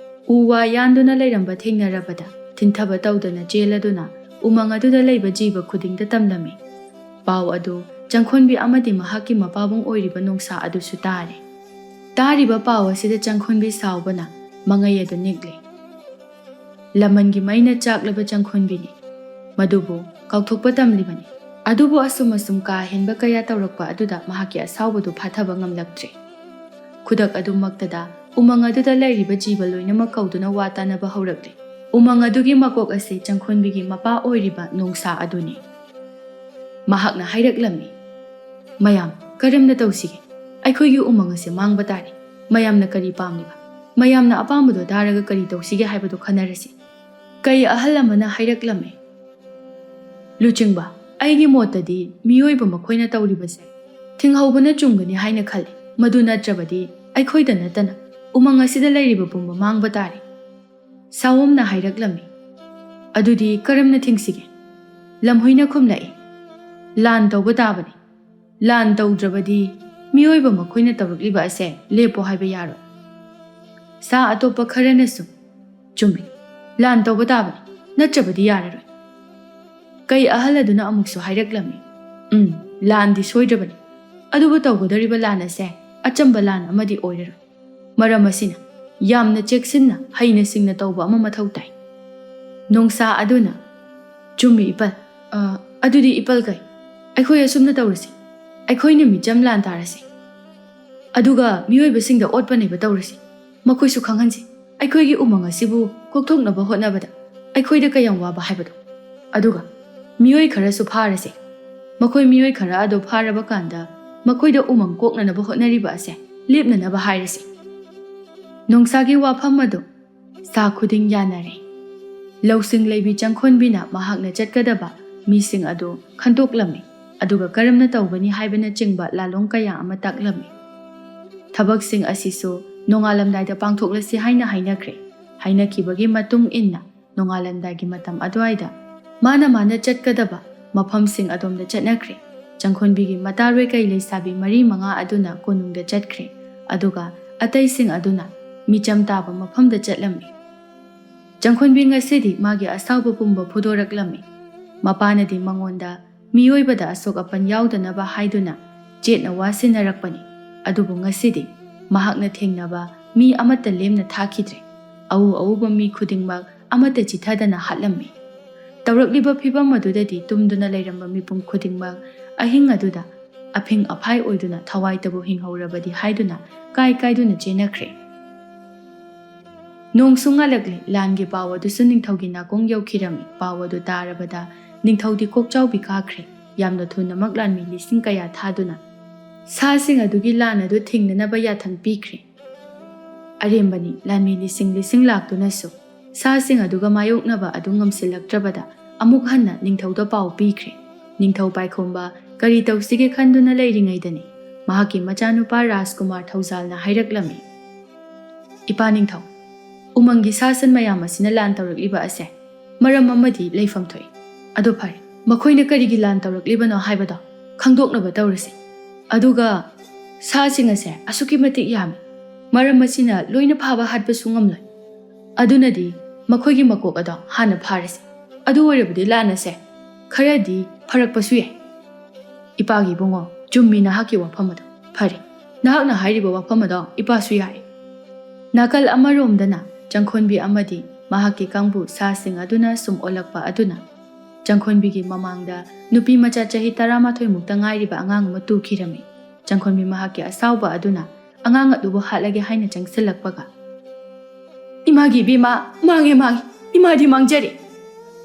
ꯎ ꯋꯥ ꯌꯥꯟꯗꯨꯅ ꯂꯩꯔꯝꯕ ꯊꯦꯡꯅꯔꯕꯗ, ꯊꯤꯟꯊꯕ ꯇꯧꯗꯅ ꯆꯦꯜꯂꯗꯨꯅ ꯎꯃꯪ ꯑꯗꯨꯗ ꯂꯩꯕ ꯖꯤꯕ ꯈꯨꯗꯤꯡꯗ ꯇꯝꯂꯝꯃꯤ꯫ ꯄꯥꯎ ꯑꯗꯨ ꯆꯪꯈꯣꯟꯕꯤ ꯑꯃꯗꯤ ꯃꯍꯥꯛꯀꯤ ꯃꯄꯥꯕꯨꯡ ꯑꯣꯏꯔꯤꯕ ꯅꯣꯡꯁꯥ ꯑꯗꯨꯁꯨ ꯇꯥꯔꯦ꯫ ꯇꯥꯔꯤꯕ ꯄꯥꯎ ꯑꯁꯤꯗ ꯆꯪꯈꯣꯟꯕꯤ ꯁꯥꯎꯕꯅ ꯃꯉꯩ ꯑꯗꯨ ꯅꯤꯛꯂꯦ꯫ ꯂꯃꯟꯒꯤ ꯃꯩꯅ ꯆꯥꯛꯂꯕ ꯆꯪꯈꯣꯟꯕꯤꯅꯤ꯫ ꯃꯗꯨꯕꯨ ꯀꯥꯎꯊꯣꯛꯄ ꯇꯝꯂꯤꯕꯅꯤ꯫ ꯑꯗꯨꯕꯨ ꯑꯁꯨꯝ ꯑꯁꯨꯝ ꯀꯥ ꯍꯦꯟꯕ ꯀꯌꯥ ꯇꯧꯔꯛꯄ ꯑꯗꯨꯗ ꯃꯍꯥꯛꯀꯤ ꯑꯁꯥꯎꯕꯗꯨ ꯐꯥꯊꯕ ꯉꯝꯂꯛꯇ꯭ꯔꯦ꯫ ꯈꯨꯗꯛ ꯑꯗꯨꯃꯛꯇꯗ ꯎꯃꯪ ꯑꯗꯨꯗ ꯂꯩꯔꯤꯕ ꯖꯤꯕ ꯂꯣꯏꯅꯃꯛ ꯀꯧꯗꯨꯅ ꯋꯥ ꯇꯥꯅꯕ ꯍꯧꯔꯛꯂꯦ꯫ ꯎꯃꯪ ꯑꯗꯨꯒꯤ ꯃꯀꯣꯛ ꯑꯁꯤ ꯆꯪꯈꯣꯟꯕꯤꯒꯤ ꯃꯄꯥ ꯑꯣꯏꯔꯤꯕ ꯅꯣꯡꯁꯥ ꯑꯗꯨꯅꯤ꯫ ꯃꯍꯥꯛꯅ ꯍꯥꯏꯔꯛꯂꯝꯃꯤ, "ꯃꯌꯥꯝ, ꯀꯔꯝꯅ ꯇꯧꯁꯤꯒꯦ? ꯑꯩꯈꯣꯏꯒꯤ ꯎꯃꯪ ꯑꯁꯤ ꯃꯥꯡꯕ ꯇꯥꯔꯦ꯫ ꯃꯌꯥꯝꯅ ꯀꯔꯤ ꯄꯥꯝꯂꯤꯕ? ꯃꯌꯥꯝꯅ ꯑꯄꯥꯝꯕꯗꯣ ꯇꯥꯔꯒ ꯀꯔꯤ ꯇꯧꯁꯤꯒꯦ ꯍꯥꯏꯕꯗꯨ ꯈꯟꯅꯔꯁꯤ꯫" ꯀꯩ ꯑꯍꯜ ꯑꯃꯅ ꯍꯥꯏꯔꯛꯂꯝꯃꯤ, "ꯂꯨꯆꯤꯡꯕ, ꯑꯩꯒꯤ ꯃꯣꯠꯇꯗꯤ ꯃꯤꯑꯣꯏꯕ ꯃꯈꯣꯏꯅ ꯇꯧꯔꯤꯕꯁꯦ ꯊꯤꯡꯍꯧꯕꯅ ꯆꯨꯝꯒꯅꯤ ꯍꯥꯏꯅ ꯈꯜꯂꯤ꯫ ꯃꯗꯨ ꯅꯠꯇ꯭ꯔꯕꯗꯤ ꯑꯩꯈꯣꯏꯗ ꯅꯠꯇꯅ ꯎꯃꯪ ꯑꯁꯤꯗ ꯂꯩꯔꯤꯕ ꯄꯨꯝꯕ ꯃꯥꯡꯕ ꯇꯥꯔꯦ꯫" ꯁꯥꯑꯣꯝꯅ ꯍꯥꯏꯔꯛꯂꯝꯃꯤ, "ꯑꯗꯨꯗꯤ ꯀꯔꯝꯅ ꯊꯤꯡꯁꯤꯒꯦ?" ꯂꯝꯍꯨꯏꯅ ꯈꯨꯝꯂꯛꯏ, "ꯂꯥꯟ ꯇꯧꯕ ꯇꯥꯕꯅꯤ꯫ ꯂꯥꯟ ꯇꯧꯗ꯭ꯔꯕꯗꯤ ꯃꯤꯑꯣꯏꯕ ꯃꯈꯣꯏꯅ ꯇꯧꯔꯛꯂꯤꯕ ꯑꯁꯦ ꯂꯦꯞꯄꯣ ꯍꯥꯏꯕ ꯌꯥꯔꯣꯏ꯫" ꯁꯥ ꯑꯇꯣꯞꯄ ꯈꯔꯅꯁꯨ, "ꯆꯨꯝꯃꯤ, ꯂꯥꯟ ꯇꯧꯕ ꯇꯥꯕꯅꯤ, ꯅꯠꯇ꯭ꯔꯕꯗꯤ ꯌꯥꯔꯔꯣꯏ꯫" ꯀꯩ ꯑꯍꯜ ꯑꯗꯨꯅ ꯑꯃꯨꯛꯁꯨ ꯍꯥꯏꯔꯛꯂꯝꯃꯤ, "ꯎꯝ, ꯂꯥꯟꯗꯤ ꯁꯣꯏꯗ꯭ꯔꯕꯅꯤ꯫ ꯑꯗꯨꯕꯨ ꯇꯧꯒꯗꯧꯔꯤꯕ ꯂꯥꯟ ꯑꯁꯦ ꯑꯆꯝꯕ ꯂꯥꯟ ꯑꯃꯗꯤ ꯑꯣꯏꯔꯔꯣꯏ꯫ ꯃꯔꯝ ꯑꯁꯤꯅ ꯌꯥꯝꯅ ꯆꯦꯛꯁꯤꯟꯅ, ꯍꯩꯅ ꯁꯤꯡꯅ ꯇꯧꯕ ꯑꯃ ꯃꯊꯧ ꯇꯥꯏ꯫" ꯅꯣꯡꯁꯥ ꯑꯗꯨꯅ, "ꯆꯨꯝꯃꯤ ꯏꯄꯜ꯫ ꯑ, ꯑꯗꯨꯗꯤ ꯏꯄꯜ ꯀꯩ? ꯑꯩꯈꯣꯏ ꯑꯁꯨꯝꯅ ꯇꯧꯔꯁꯤ꯫ ꯑꯩꯈꯣꯏꯅ ꯃꯤꯆꯝ ꯂꯥꯟ ꯇꯥꯔꯁꯤ꯫ ꯑꯗꯨꯒ ꯃꯤꯑꯣꯏꯕꯁꯤꯡꯗ ꯑꯣꯠꯄ ꯅꯩꯕ ꯇꯧꯔꯁꯤ꯫ ꯃꯈꯣꯏꯁꯨ ꯈꯪꯍꯟꯁꯤ꯫ ꯑꯩꯈꯣꯏꯒꯤ ꯎꯃꯪ ꯑꯁꯤꯕꯨ ꯀꯣꯛꯊꯣꯛꯅꯕ ꯍꯣꯠꯅꯕꯗ ꯑꯩꯈꯣꯏꯗ ꯀꯌꯥꯝ ꯋꯥꯕ ꯍꯥꯏꯕꯗꯣ꯫ ꯑꯗꯨꯒ ꯃꯤꯑꯣꯏ ꯈꯔꯁꯨ ꯐꯥꯔꯁꯤ꯫ ꯃꯈꯣꯏ ꯃꯤꯑꯣꯏ ꯈꯔ ꯑꯗꯨ ꯐꯥꯔꯕ ꯀꯥꯟꯗ ꯃꯈꯣꯏꯗ ꯎꯃꯪ ꯀꯣꯛꯅꯅꯕ ꯍꯣꯠꯅꯔꯤꯕ ꯑꯁꯦ ꯂꯦꯞꯅꯅꯕ ꯍꯥꯏꯔꯁꯤ꯫" ꯅꯣꯡꯁꯥꯒꯤ ꯋꯥꯐꯝ ꯑꯗꯨ ꯁꯥ ꯈꯨꯗꯤꯡ ꯌꯥꯅꯔꯦ꯫ ꯂꯧꯁꯤꯡ ꯂꯩꯕꯤ ꯆꯪꯈꯣꯟꯕꯤꯅ ꯃꯍꯥꯛꯅ ꯆꯠꯀꯗꯕ ꯃꯤꯁꯤꯡ ꯑꯗꯨ ꯈꯟꯗꯣꯛꯂꯝꯃꯤ, ꯑꯗꯨꯒ ꯀꯔꯝꯅ ꯇꯧꯒꯅꯤ ꯍꯥꯏꯕꯅꯆꯤꯡꯕ ꯂꯥꯂꯣꯡ ꯀꯌꯥ ꯑꯃ ꯇꯥꯛꯂꯝꯃꯤ꯫ ꯊꯕꯛꯁꯤꯡ ꯑꯁꯤꯁꯨ ꯅꯣꯡꯉꯥꯜꯂꯝꯗꯥꯏꯗ ꯄꯥꯡꯊꯣꯛꯂꯁꯤ ꯍꯥꯏꯅ ꯍꯥꯏꯅꯈ꯭ꯔꯦ꯫ ꯍꯥꯏꯅꯈꯤꯕꯒꯤ ꯃꯇꯨꯡ ꯏꯟꯅ ꯅꯣꯡꯉꯥꯜꯂꯝꯗꯥꯏꯒꯤ ꯃꯇꯝ ꯑꯗꯨꯋꯥꯏꯗ ꯃꯥꯅ ꯃꯥꯅ ꯆꯠꯀꯗꯕ ꯃꯐꯝꯁꯤꯡ ꯑꯗꯣꯝꯗ ꯆꯠꯅꯈ꯭ꯔꯦ꯫ ꯆꯪꯈꯣꯟꯕꯤꯒꯤ ꯃꯇꯥꯔꯣꯏ ꯀꯩ ꯂꯩꯁꯥꯕꯤ ꯃꯔꯤ ꯃꯉꯥ ꯑꯗꯨꯅ ꯀꯣꯅꯨꯡꯗ ꯆꯠꯈ꯭ꯔꯦ, ꯑꯗꯨꯒ ꯑꯇꯩꯁꯤꯡ ꯑꯗꯨꯅ ꯃꯤꯆꯝ ꯇꯥꯕ ꯃꯐꯝꯗ ꯆꯠꯂꯝꯃꯤ꯫ ꯆꯪꯈꯣꯟꯕꯤ ꯉꯁꯤꯗꯤ ꯃꯥꯒꯤ ꯑꯁꯥꯎꯕ ꯄꯨꯝꯕ ꯐꯨꯗꯣꯔꯛꯂꯝꯃꯤ꯫ ꯃꯄꯥꯅꯗꯤ ꯃꯉꯣꯟꯗ ꯃꯤꯑꯣꯏꯕꯗ ꯑꯁꯣꯛ ꯑꯄꯟ ꯌꯥꯎꯗꯅꯕ ꯍꯥꯏꯗꯨꯅ ꯆꯦꯠꯅ ꯋꯥ ꯁꯤꯟꯅꯔꯛꯄꯅꯤ꯫ ꯑꯗꯨꯕꯨ ꯉꯁꯤꯗꯤ ꯃꯍꯥꯛꯅ ꯊꯦꯡꯅꯕ ꯃꯤ ꯑꯃꯠꯇ ꯂꯦꯝꯅ ꯊꯥꯈꯤꯗ꯭ꯔꯦ꯫ ꯑꯎ ꯑꯎꯕ ꯃꯤ ꯈꯨꯗꯤꯡꯃꯛ ꯑꯃꯠꯇ ꯆꯤꯊꯗꯅ ꯍꯥꯠꯂꯝꯃꯤ꯫ ꯇꯧꯔꯛꯂꯤꯕ ꯐꯤꯚꯝ ꯑꯗꯨꯗꯗꯤ ꯇꯨꯝꯗꯨꯅ ꯂꯩꯔꯝꯕ ꯃꯤꯄꯨꯝ ꯈꯨꯗꯤꯡꯃꯛ ꯑꯍꯤꯡ ꯑꯗꯨꯗ ꯑꯐꯤꯡ ꯑꯐꯥꯏ ꯑꯣꯏꯗꯨꯅ ꯊꯋꯥꯏꯇꯕꯨ ꯍꯤꯡꯍꯧꯔꯕꯗꯤ ꯍꯥꯏꯗꯨꯅ ꯀꯥꯏ ꯀꯥꯏꯗꯨꯅ ꯆꯦꯟꯅꯈ꯭ꯔꯦ꯫ ꯅꯣꯡꯁꯨ ꯉꯥꯜꯂꯛꯂꯦ꯫ ꯂꯥꯟꯒꯤ ꯄꯥꯎ ꯑꯗꯨꯁꯨ ꯅꯤꯡꯊꯧꯒꯤ ꯅꯥꯀꯣꯡ ꯌꯧꯈꯤꯔꯝꯃꯤ꯫ ꯄꯥꯎ ꯑꯗꯨ ꯇꯥꯔꯕꯗ ꯅꯤꯡꯊꯧꯗꯤ ꯀꯣꯛꯆꯥꯎꯕꯤ ꯀꯥꯈ꯭ꯔꯦ꯫ ꯌꯥꯝꯅ ꯊꯨꯅꯃꯛ ꯂꯥꯟꯃꯤ ꯂꯤꯁꯤꯡ ꯀꯌꯥ ꯊꯥꯗꯨꯅ ꯁꯥꯁꯤꯡ ꯑꯗꯨꯒꯤ ꯂꯥꯟ ꯑꯗꯨ ꯊꯤꯡꯅꯅꯕ ꯌꯥꯊꯪ ꯄꯤꯈ꯭ꯔꯦ꯫ ꯑꯔꯦꯝꯕꯅꯤ, ꯂꯥꯟꯃꯤ ꯂꯤꯁꯤꯡ ꯂꯤꯁꯤꯡ ꯂꯥꯛꯇꯨꯅꯁꯨ ꯁꯥꯁꯤꯡ ꯑꯗꯨꯒ ꯃꯥꯌꯣꯛꯅꯕ ꯑꯗꯨ ꯉꯝꯁꯤꯜꯂꯛꯇ꯭ꯔꯕꯗ ꯑꯃꯨꯛ ꯍꯟꯅ ꯅꯤꯡꯊꯧꯗ ꯄꯥꯎ ꯄꯤꯈ꯭ꯔꯦ꯫ ꯅꯤꯡꯊꯧ ꯄꯥꯏꯈꯣꯝꯕ ꯀꯔꯤ ꯇꯧꯁꯤꯒꯦ ꯈꯟꯗꯨꯅ ꯂꯩꯔꯤꯉꯩꯗꯅꯤ ꯃꯍꯥꯛꯀꯤ ꯃꯆꯥꯅꯨꯄꯥ ꯔꯥꯖꯀꯨꯃꯥꯔ ꯊꯧꯖꯥꯜꯅ ꯍꯥꯏꯔꯛꯂꯝꯃꯤ, "ꯏꯄꯥ ꯅꯤꯡꯊꯧ, ꯎꯃꯪꯒꯤ ꯁꯥ ꯁꯟ ꯃꯌꯥꯝ ꯑꯁꯤꯅ ꯂꯥꯟ ꯇꯧꯔꯛꯂꯤꯕ ꯑꯁꯦ ꯃꯔꯝ ꯑꯃꯗꯤ ꯂꯩꯐꯝ ꯊꯣꯛꯏ꯫ ꯑꯗꯣ ꯐꯔꯦ, ꯃꯈꯣꯏꯅ ꯀꯔꯤꯒꯤ ꯂꯥꯟ ꯇꯧꯔꯛꯂꯤꯕꯅꯣ ꯍꯥꯏꯕꯗꯣ ꯈꯪꯗꯣꯛꯅꯕ ꯇꯧꯔꯁꯤ꯫ ꯑꯗꯨꯒ ꯁꯥꯁꯤꯡ ꯑꯁꯦ ꯑꯁꯨꯛꯀꯤ ꯃꯇꯤꯛ ꯌꯥꯝꯃꯤ, ꯃꯔꯝ ꯑꯁꯤꯅ ꯂꯣꯏꯅ ꯐꯥꯕ ꯍꯥꯠꯄꯁꯨ ꯉꯝꯂꯣꯏ꯫ ꯑꯗꯨꯅꯗꯤ ꯃꯈꯣꯏꯒꯤ ꯃꯀꯣꯛ ꯑꯗꯣ ꯍꯥꯟꯅ ꯐꯥꯔꯁꯤ꯫ ꯑꯗꯨ ꯑꯣꯏꯔꯕꯗꯤ ꯂꯥꯟ ꯑꯁꯦ ꯈꯔꯗꯤ ꯐꯔꯛꯄꯁꯨ ꯌꯥꯏ꯫" "ꯏꯄꯥꯒꯤ ꯏꯕꯨꯡꯉꯣ, ꯆꯨꯝꯃꯤ ꯅꯍꯥꯛꯀꯤ ꯋꯥꯐꯝ ꯑꯗꯣ꯫ ꯐꯔꯦ, ꯅꯍꯥꯛꯅ ꯍꯥꯏꯔꯤꯕ ꯋꯥꯐꯝ ꯑꯗꯣ ꯏꯄꯥꯁꯨ ꯌꯥꯏ꯫" ꯅꯥꯀꯜ ꯑꯃꯔꯣꯝꯗꯅ ꯆꯪꯈꯣꯟꯕꯤ ꯑꯃꯗꯤ ꯃꯍꯥꯛꯀꯤ ꯀꯥꯡꯕꯨ ꯁꯥꯁꯤꯡ ꯑꯗꯨꯅ ꯁꯨꯝ ꯑꯣꯜꯂꯛꯄ ꯑꯗꯨꯅ ꯆꯪꯈꯣꯟꯕꯤꯒꯤ ꯃꯃꯥꯡꯗ ꯅꯨꯄꯤ ꯃꯆꯥ ꯆꯍꯤ ꯇꯔꯥꯃꯥꯊꯣꯏ ꯃꯨꯛꯇ ꯉꯥꯏꯔꯤꯕ ꯑꯉꯥꯡ ꯑꯃ ꯇꯨꯈꯤꯔꯝꯃꯤ꯫ ꯆꯪꯈꯣꯟꯕꯤ ꯃꯍꯥꯛꯀꯤ ꯑꯁꯥꯎꯕ ꯑꯗꯨꯅ ꯑꯉꯥꯡ ꯑꯗꯨꯕꯨ ꯍꯥꯠꯂꯒꯦ ꯍꯥꯏꯅ ꯆꯪꯁꯤꯜꯂꯛꯄꯒ, "ꯏꯃꯥꯒꯤ ꯏꯕꯦꯝꯃ, ꯃꯥꯡꯉꯦ, ꯃꯥꯡꯉꯦ, ꯏꯃꯥꯗꯤ ꯃꯥꯡꯖꯔꯦ!"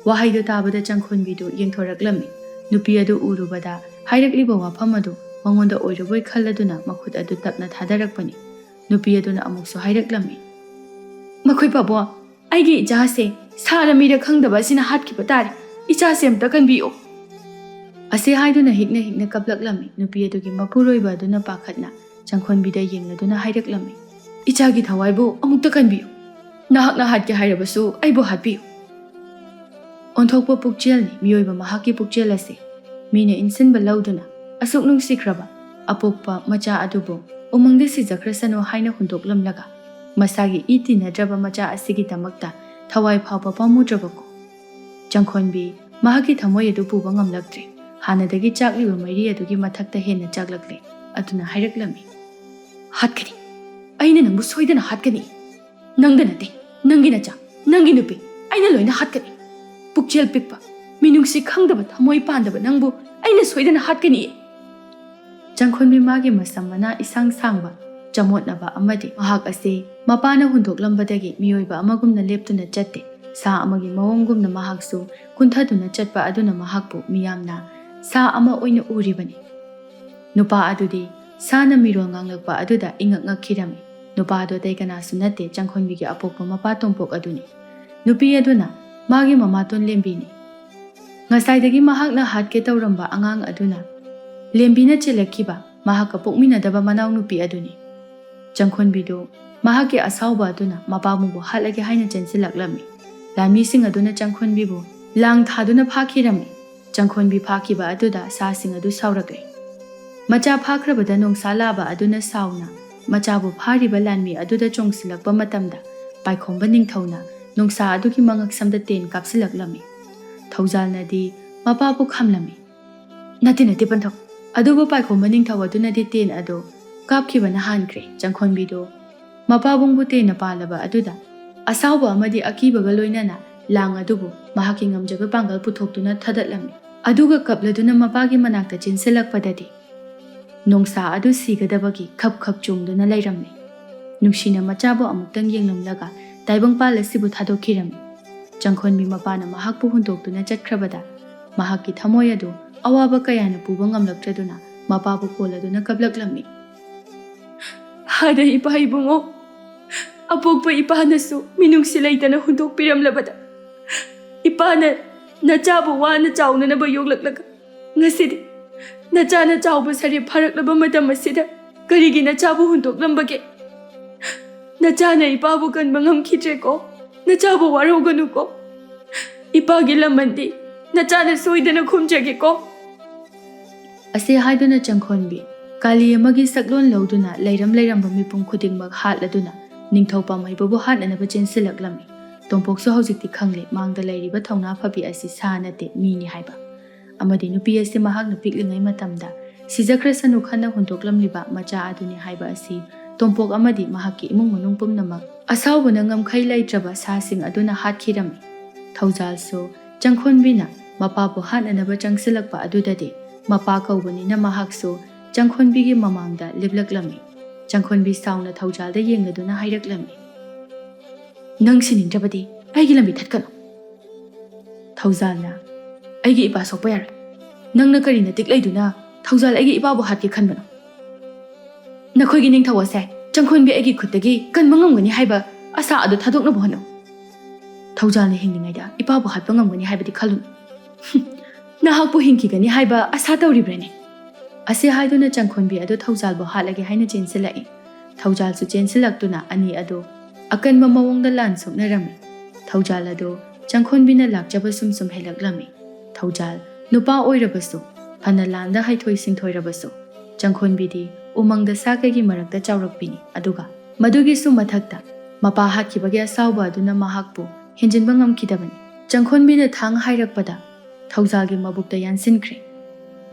ꯋꯥꯍꯩꯗꯨ ꯇꯥꯕꯗ ꯆꯪꯈꯣꯟꯕꯤꯗꯨ ꯌꯦꯡꯊꯣꯔꯛꯂꯝꯃꯤ꯫ ꯅꯨꯄꯤ ꯑꯗꯨ ꯎꯔꯨꯕꯗ ꯍꯥꯏꯔꯛꯂꯤꯕ ꯋꯥꯐꯝ ꯑꯗꯨ ꯃꯉꯣꯟꯗ ꯑꯣꯏꯔꯕꯣꯏ ꯈꯜꯂꯗꯨꯅ ꯃꯈꯨꯠ ꯑꯗꯨ ꯇꯞꯅ ꯊꯥꯗꯔꯛꯄꯅꯤ꯫ ꯅꯨꯄꯤ ꯑꯗꯨꯅ ꯑꯃꯨꯛꯁꯨ ꯍꯥꯏꯔꯛꯂꯝꯃꯤ, "ꯃꯈꯣꯏ ꯄꯥꯕꯣ, ꯑꯩꯒꯤ ꯏꯆꯥꯁꯦ ꯁꯥꯔ ꯃꯤꯔ ꯈꯪꯗꯕ ꯑꯁꯤꯅ ꯍꯥꯠꯈꯤꯕ ꯇꯥꯔꯦ꯫ ꯏꯆꯥꯁꯦ ꯑꯝꯇ ꯀꯟꯕꯤꯌꯨ!" ꯑꯁꯤ ꯍꯥꯏꯗꯨꯅ ꯍꯤꯛꯅ ꯍꯤꯛꯅ ꯀꯞꯂꯛꯂꯝꯃꯤ꯫ ꯅꯨꯄꯤ ꯑꯗꯨꯒꯤ ꯃꯄꯨꯔꯣꯏꯕ ꯑꯗꯨꯅ ꯄꯥꯈꯠꯅ ꯆꯪꯈꯣꯟꯕꯤꯗ ꯌꯦꯡꯂꯗꯨꯅ ꯍꯥꯏꯔꯛꯂꯝꯃꯤ, "ꯏꯆꯥꯒꯤ ꯊꯋꯥꯏꯕꯨ ꯑꯃꯨꯛꯇ ꯀꯟꯕꯤꯌꯨ꯫ ꯅꯍꯥꯛꯅ ꯍꯥꯠꯀꯦ ꯍꯥꯏꯔꯕꯁꯨ ꯑꯩꯕꯨ ꯍꯥꯠꯄꯤꯌꯨ꯫" ꯑꯣꯟꯊꯣꯛꯄ ꯄꯨꯛꯆꯦꯜꯅꯤ ꯃꯤꯑꯣꯏꯕ ꯃꯍꯥꯛꯀꯤ ꯄꯨꯛꯆꯦꯜ ꯑꯁꯤ꯫ ꯃꯤꯅ ꯏꯟꯁꯤꯟꯕ ꯂꯧꯗꯨꯅ ꯑꯁꯨꯛ ꯅꯨꯡꯁꯤꯈ꯭ꯔꯕ ꯑꯄꯣꯛꯄ ꯃꯆꯥ ꯑꯗꯨꯕꯨ ꯎꯃꯪꯗ ꯁꯤꯖꯈ꯭ꯔꯁꯅꯨ ꯍꯥꯏꯅ ꯍꯨꯟꯗꯣꯛꯂꯝꯂꯒ, ꯃꯁꯥꯒꯤ ꯏ ꯇꯤꯟꯅꯗ꯭ꯔꯕ ꯃꯆꯥ ꯑꯁꯤꯒꯤꯗꯃꯛꯇ ꯊꯋꯥꯏ ꯐꯥꯎꯕ ꯄꯥꯝꯃꯨꯗ꯭ꯔꯕꯀꯣ? ꯆꯪꯈꯣꯟꯕꯤ ꯃꯍꯥꯛꯀꯤ ꯊꯃꯣꯏ ꯑꯗꯨ ꯄꯨꯕ ꯉꯝꯂꯛꯇ꯭ꯔꯦ꯫ ꯍꯥꯟꯅꯗꯒꯤ ꯆꯥꯛꯂꯤꯕ ꯃꯩꯔꯤ ꯑꯗꯨꯒꯤ ꯃꯊꯛꯇ ꯍꯦꯟꯅ ꯆꯥꯛꯂꯛꯂꯦ꯫ ꯑꯗꯨꯅ ꯍꯥꯏꯔꯛꯂꯝꯃꯤ, "ꯍꯥꯠꯀꯅꯤ꯫ ꯑꯩꯅ ꯅꯪꯕꯨ ꯁꯣꯏꯗꯅ ꯍꯥꯠꯀꯅꯤ꯫ ꯅꯪꯗ ꯅꯠꯇꯦ, ꯅꯪꯒꯤ ꯅꯆꯥ, ꯅꯪꯒꯤ ꯅꯨꯄꯤ, ꯑꯩꯅ ꯂꯣꯏꯅ ꯍꯥꯠꯀꯅꯤ꯫ ꯄꯨꯛꯆꯦꯜ ꯄꯤꯛꯄ, ꯃꯤꯅꯨꯡꯁꯤ ꯈꯪꯗꯕ, ꯊꯃꯣꯏ ꯄꯥꯟꯗꯕ ꯅꯪꯕꯨ ꯑꯩꯅ ꯁꯣꯏꯗꯅ ꯍꯥꯠꯀꯅꯤ꯫" ꯆꯪꯈꯣꯟꯕꯤ ꯃꯥꯒꯤ ꯃꯁꯝ ꯃꯅꯥ ꯏꯁꯥꯡ ꯁꯥꯡꯕ, ꯆꯃꯣꯠꯅꯕ ꯑꯃꯗꯤ ꯃꯍꯥꯛ ꯑꯁꯤ ꯃꯄꯥꯅ ꯍꯨꯟꯗꯣꯛꯂꯝꯕꯗꯒꯤ ꯃꯤꯑꯣꯏꯕ ꯑꯃꯒꯨꯝꯅ ꯂꯦꯞꯇꯨꯅ ꯆꯠꯇꯦ꯫ ꯁꯥ ꯑꯃꯒꯤ ꯃꯑꯣꯡꯒꯨꯝꯅ ꯃꯍꯥꯛꯁꯨ ꯀꯨꯟꯊꯗꯨꯅ ꯆꯠꯄ ꯑꯗꯨꯅ ꯃꯍꯥꯛꯄꯨ ꯃꯤꯌꯥꯝꯅ ꯁꯥ ꯑꯃ ꯑꯣꯏꯅ ꯎꯔꯤꯕꯅꯤ꯫ ꯅꯨꯄꯥ ꯑꯗꯨꯗꯤ ꯁꯥꯅ ꯃꯤꯔꯣꯜ ꯉꯥꯡꯂꯛꯄ ꯑꯗꯨꯗ ꯏꯉꯛ ꯉꯛꯈꯤꯔꯝꯃꯤ꯫ ꯅꯨꯄꯥ ꯑꯗꯨ ꯑꯇꯩ ꯀꯅꯥꯁꯨ ꯅꯠꯇꯦ, ꯆꯪꯈꯣꯟꯕꯤꯒꯤ ꯑꯄꯣꯛꯄ ꯃꯄꯥ ꯇꯣꯝꯄꯣꯛ ꯑꯗꯨꯅꯤ꯫ ꯅꯨꯄꯤ ꯑꯗꯨꯅ ꯃꯥꯒꯤ ꯃꯃꯥꯇꯣꯟ ꯂꯦꯝꯕꯤꯅꯤ꯫ ꯉꯁꯥꯏꯗꯒꯤ ꯃꯍꯥꯛꯅ ꯍꯥꯠꯀꯦ ꯇꯧꯔꯝꯕ ꯑꯉꯥꯡ ꯑꯗꯨꯅ ꯂꯦꯝꯕꯤꯅ ꯆꯦꯜꯂꯛꯈꯤꯕ ꯃꯍꯥꯛꯀ ꯄꯣꯛꯃꯤꯟꯅꯗꯕ ꯃꯅꯥꯎꯅꯨꯄꯤ ꯑꯗꯨꯅꯤ꯫ ꯆꯪꯈꯣꯟꯕꯤꯗꯨ ꯃꯍꯥꯛꯀꯤ ꯑꯁꯥꯎꯕ ꯑꯗꯨꯅ ꯃꯄꯥꯕꯨꯡꯕꯨ ꯍꯥꯠꯂꯒꯦ ꯍꯥꯏꯅ ꯆꯦꯟꯁꯤꯜꯂꯛꯂꯝꯃꯤ꯫ ꯂꯥꯟꯃꯤꯁꯤꯡ ꯑꯗꯨꯅ ꯆꯪꯈꯣꯟꯕꯤꯕꯨ ꯂꯥꯡ ꯊꯥꯗꯨꯅ ꯐꯥꯈꯤꯔꯝꯃꯤ꯫ ꯆꯪꯈꯣꯟꯕꯤ ꯐꯥꯈꯤꯕ ꯑꯗꯨꯗ ꯁꯥꯁꯤꯡ ꯑꯗꯨ ꯁꯥꯎꯔꯛꯂꯦ꯫ ꯃꯆꯥ ꯐꯥꯈ꯭ꯔꯕꯗ ꯅꯣꯡꯁꯥ ꯂꯥꯕ ꯑꯗꯨꯅ ꯁꯥꯎꯅ ꯃꯆꯥꯕꯨ ꯐꯥꯔꯤꯕ ꯂꯥꯟꯃꯤ ꯑꯗꯨꯗ ꯆꯣꯡꯁꯤꯜꯂꯛꯄ ꯃꯇꯝꯗ, ꯄꯥꯏꯈꯣꯝꯕ ꯅꯤꯡꯊꯧꯅ ꯅꯣꯡꯁꯥ ꯑꯗꯨꯒꯤ ꯃꯉꯛꯁꯝꯗ ꯇꯦꯟ ꯀꯥꯞꯁꯤꯜꯂꯛꯂꯝꯃꯤ꯫ ꯊꯧꯖꯥꯜꯅꯗꯤ ꯃꯄꯥꯕꯨ ꯈꯝꯂꯝꯃꯤ꯫ "ꯅꯠꯇꯦ, ꯅꯠꯇꯦ, ꯄꯟꯊꯧ!" ꯑꯗꯨꯕꯨ ꯄꯥꯏꯈꯣꯝꯕ ꯅꯤꯡꯊꯧ ꯑꯗꯨꯅꯗꯤ ꯇꯦꯟ ꯑꯗꯨ ꯀꯥꯞꯈꯤꯕꯅ ꯍꯥꯟꯈ꯭ꯔꯦ꯫ ꯆꯪꯈꯣꯟꯕꯤꯗꯨ ꯃꯄꯥꯕꯨꯡꯕꯨ ꯇꯦꯟꯅ ꯄꯥꯜꯂꯕ ꯑꯗꯨꯗ ꯑꯁꯥꯎꯕ ꯑꯃꯗꯤ ꯑꯀꯤꯕꯒ ꯂꯣꯏꯅꯅ ꯂꯥꯡ ꯑꯗꯨꯕꯨ ꯃꯍꯥꯛꯀꯤ ꯉꯝꯖꯕ ꯄꯥꯡꯒꯜ ꯄꯨꯊꯣꯛꯇꯨꯅ ꯊꯥꯗꯠꯂꯝꯃꯤ꯫ ꯑꯗꯨꯒ ꯀꯞꯂꯗꯨꯅ ꯃꯄꯥꯒꯤ ꯃꯅꯥꯛꯇ ꯆꯦꯟꯁꯤꯜꯂꯛꯄꯗꯗꯤ ꯅꯣꯡꯁꯥ ꯑꯗꯨ ꯁꯤꯒꯗꯕꯒꯤ ꯈꯞ ꯈꯞ ꯆꯣꯡꯗꯨꯅ ꯂꯩꯔꯝꯃꯤ꯫ ꯅꯨꯡꯁꯤꯅ ꯃꯆꯥꯕꯨ ꯑꯃꯨꯛꯇꯪ ꯌꯦꯡꯂꯝꯂꯒ ꯇꯥꯏꯕꯪꯄꯥꯜ ꯑꯁꯤꯕꯨ ꯊꯥꯗꯣꯛꯈꯤꯔꯝꯃꯤ꯫ ꯆꯪꯈꯣꯟꯕꯤ ꯃꯄꯥꯅ ꯃꯍꯥꯛꯄꯨ ꯍꯨꯟꯗꯣꯛꯇꯨꯅ ꯆꯠꯈ꯭ꯔꯕꯗ ꯃꯍꯥꯛꯀꯤ ꯊꯃꯣꯏ ꯑꯗꯨ ꯑꯋꯥꯕ ꯀꯌꯥꯅ ꯄꯨꯕ ꯉꯝꯂꯛꯇ꯭ꯔꯗꯨꯅ ꯃꯄꯥꯕꯨ ꯀꯣꯜꯂꯗꯨꯅ ꯀꯞꯂꯛꯂꯝꯃꯤ꯫ "ꯑꯗ ꯏꯄꯥ ꯏꯕꯨꯡꯉꯣ, ꯑꯄꯣꯛꯄ ꯏꯄꯥꯅꯁꯨ ꯃꯤꯅꯨꯡꯁꯤ ꯂꯩꯇꯅ ꯍꯨꯟꯗꯣꯛꯄꯤꯔꯝꯂꯕꯗ, ꯏꯄꯥꯅ ꯅꯆꯥꯕꯨ ꯋꯥꯅ ꯆꯥꯎꯅꯅꯕ ꯌꯣꯛꯂꯛꯂꯒ, ꯉꯁꯤꯗꯤ ꯅꯆꯥꯅ ꯆꯥꯎꯕ ꯁꯥꯔꯦ ꯐꯥꯔꯛꯂꯕ ꯃꯇꯝ ꯑꯁꯤꯗ ꯀꯔꯤꯒꯤ ꯅꯆꯥꯕꯨ ꯍꯨꯟꯗꯣꯛꯂꯝꯕꯒꯦ? ꯅꯆꯥꯅ ꯏꯄꯥꯕꯨ ꯀꯟꯕ ꯉꯝꯈꯤꯗ꯭ꯔꯦꯀꯣ꯫ ꯅꯆꯥꯕꯨ ꯋꯥꯔꯧꯒꯅꯨꯀꯣ꯫ ꯏꯄꯥꯒꯤ ꯂꯃꯟꯗꯤ ꯅꯆꯥꯅ ꯁꯣꯏꯗꯅ ꯈꯨꯝꯖꯒꯦꯀꯣ꯫ ꯑꯁꯤ ꯍꯥꯏꯗꯨꯅ ꯆꯪꯈꯣꯟꯕꯤ ꯀꯥꯂꯤ ꯑꯃꯒꯤ ꯁꯛꯂꯣꯟ ꯂꯧꯗꯨꯅ ꯂꯩꯔꯝ ꯂꯩꯔꯝꯕ ꯃꯤꯄꯨꯝ ꯈꯨꯗꯤꯡꯃꯛ ꯍꯥꯠꯂꯗꯨꯅ ꯅꯤꯡꯊꯧ ꯄꯥꯝꯍꯩꯕꯕꯨ ꯍꯥꯠꯅꯅꯕ ꯆꯦꯟꯁꯤꯜꯂꯛꯂꯝꯃꯤ꯫ ꯇꯣꯝꯄꯣꯛꯁꯨ ꯍꯧꯖꯤꯛꯇꯤ ꯈꯪꯂꯦ ꯃꯥꯡꯗ ꯂꯩꯔꯤꯕ ꯊꯧꯅꯥ ꯐꯕꯤ ꯑꯁꯤ ꯁꯥ ꯅꯠꯇꯦ, ꯃꯤꯅꯤ ꯍꯥꯏꯕ꯫ ꯑꯃꯗꯤ ꯅꯨꯄꯤ ꯑꯁꯤ ꯃꯍꯥꯛꯅ ꯄꯤꯛꯂꯤꯉꯩ ꯃꯇꯝꯗ ꯁꯤꯖꯈ꯭ꯔꯁꯅꯨ ꯈꯟꯅ ꯍꯨꯟꯗꯣꯛꯂꯝꯂꯤꯕ ꯃꯆꯥ ꯑꯗꯨꯅꯤ ꯍꯥꯏꯕ ꯑꯁꯤ ꯇꯣꯝꯄꯣꯛ ꯑꯃꯗꯤ ꯃꯍꯥꯛꯀꯤ ꯏꯃꯨꯡ ꯃꯅꯨꯡ ꯄꯨꯝꯅꯃꯛ ꯑꯁꯥꯎꯕꯅ ꯉꯝꯈꯩ ꯂꯩꯇ꯭ꯔꯕ ꯁꯥꯁꯤꯡ ꯑꯗꯨꯅ ꯍꯥꯠꯈꯤꯔꯝꯃꯤ꯫ ꯊꯧꯖꯥꯜꯁꯨ ꯆꯪꯈꯣꯟꯕꯤꯅ ꯃꯄꯥꯕꯨ ꯍꯥꯠꯅꯅꯕ ꯆꯪꯁꯤꯜꯂꯛꯄ ꯑꯗꯨꯗꯗꯤ ꯃꯄꯥ ꯀꯧꯕꯅꯤꯅ ꯃꯍꯥꯛꯁꯨ ꯆꯪꯈꯣꯟꯕꯤꯒꯤ ꯃꯃꯥꯡꯗ ꯂꯦꯞꯂꯛꯂꯝꯃꯤ꯫ ꯆꯪꯈꯣꯟꯕꯤ ꯁꯥꯎꯅ ꯊꯧꯖꯥꯜꯗ ꯌꯦꯡꯂꯗꯨꯅ ꯍꯥꯏꯔꯛꯂꯝꯃꯤ, "ꯅꯪ ꯁꯤꯅꯤꯡꯗ꯭ꯔꯕꯗꯤ ꯑꯩꯒꯤ ꯂꯝꯕꯤ ꯊꯠꯀꯅꯨ꯫" ꯊꯧꯖꯥꯜꯅ, "ꯑꯩꯒꯤ ꯏꯄꯥ ꯁꯣꯛꯄ ꯌꯥꯔꯣꯏ꯫ ꯅꯪꯅ ꯀꯔꯤ ꯅꯇꯤꯛ ꯂꯩꯗꯨꯅ ꯊꯧꯖꯥꯜ ꯑꯩꯒꯤ ꯏꯄꯥꯕꯨ ꯍꯥꯠꯀꯦ ꯈꯟꯕꯅꯣ? ꯅꯈꯣꯏꯒꯤ ꯅꯤꯡꯊꯧ ꯑꯁꯦ ꯆꯪꯈꯣꯟꯕꯤ ꯑꯩꯒꯤ ꯈꯨꯠꯇꯒꯤ ꯀꯟꯕ ꯉꯝꯒꯅꯤ ꯍꯥꯏꯕ ꯑꯁꯥ ꯑꯗꯨ ꯊꯥꯗꯣꯛꯅꯕ ꯍꯣꯠꯅꯧ꯫ ꯊꯧꯖꯥꯜꯅ ꯍꯤꯡꯂꯤꯉꯩꯗ ꯏꯄꯥꯕꯨ ꯍꯥꯠꯄ ꯉꯝꯒꯅꯤ ꯍꯥꯏꯕꯗꯤ ꯈꯜꯂꯨꯅꯨ꯫" "ꯅꯍꯥꯛꯄꯨ ꯍꯤꯡꯈꯤꯒꯅꯤ ꯍꯥꯏꯕ ꯑꯁꯥ ꯇꯧꯔꯤꯕ꯭ꯔꯅꯦ?" ꯑꯁꯤ ꯍꯥꯏꯗꯨꯅ ꯆꯪꯈꯣꯟꯕꯤ ꯑꯗꯨ ꯊꯧꯖꯥꯜꯕꯨ ꯍꯥꯠꯂꯒꯦ ꯍꯥꯏꯅ ꯆꯦꯟꯁꯤꯜꯂꯛꯏ꯫ ꯊꯧꯖꯥꯜꯁꯨ ꯆꯦꯟꯁꯤꯜꯂꯛꯇꯨꯅ ꯑꯅꯤ ꯑꯗꯨ ꯑꯀꯟꯕ ꯃꯑꯣꯡꯗ ꯂꯥꯟ ꯁꯣꯛꯅꯔꯝꯃꯤ꯫ ꯊꯧꯖꯥꯜ ꯑꯗꯨ ꯆꯪꯈꯣꯟꯕꯤꯅ ꯂꯥꯛꯆꯕ ꯁꯨꯝ ꯁꯨꯝ ꯍꯦꯜꯂꯛꯂꯝꯃꯤ꯫ ꯊꯧꯖꯥꯜ ꯅꯨꯄꯥ ꯑꯣꯏꯔꯕꯁꯨ, ꯐꯅ ꯂꯥꯟꯗ ꯍꯩꯊꯣꯏ ꯁꯤꯡꯊꯣꯏꯔꯕꯁꯨ, ꯆꯪꯈꯣꯟꯕꯤꯗꯤ ꯎꯃꯪꯗ ꯁꯥ ꯀꯩꯒꯤ ꯃꯔꯛꯇ ꯆꯥꯎꯔꯛꯄꯤꯅꯤ꯫ ꯑꯗꯨꯒ ꯃꯗꯨꯒꯤꯁꯨ ꯃꯊꯛꯇ ꯃꯄꯥ ꯍꯥꯠꯈꯤꯕꯒꯤ ꯑꯁꯥꯎꯕ ꯑꯗꯨꯅ ꯃꯍꯥꯛꯄꯨ ꯍꯦꯟꯖꯤꯟꯕ ꯉꯝꯈꯤꯗꯕꯅꯤ꯫ ꯆꯪꯈꯣꯟꯕꯤꯅ ꯊꯥꯡ ꯍꯥꯏꯔꯛꯄꯗ ꯊꯧꯖꯥꯜꯒꯤ ꯃꯕꯨꯛꯇ ꯌꯥꯟꯁꯤꯟꯈ꯭ꯔꯦ꯫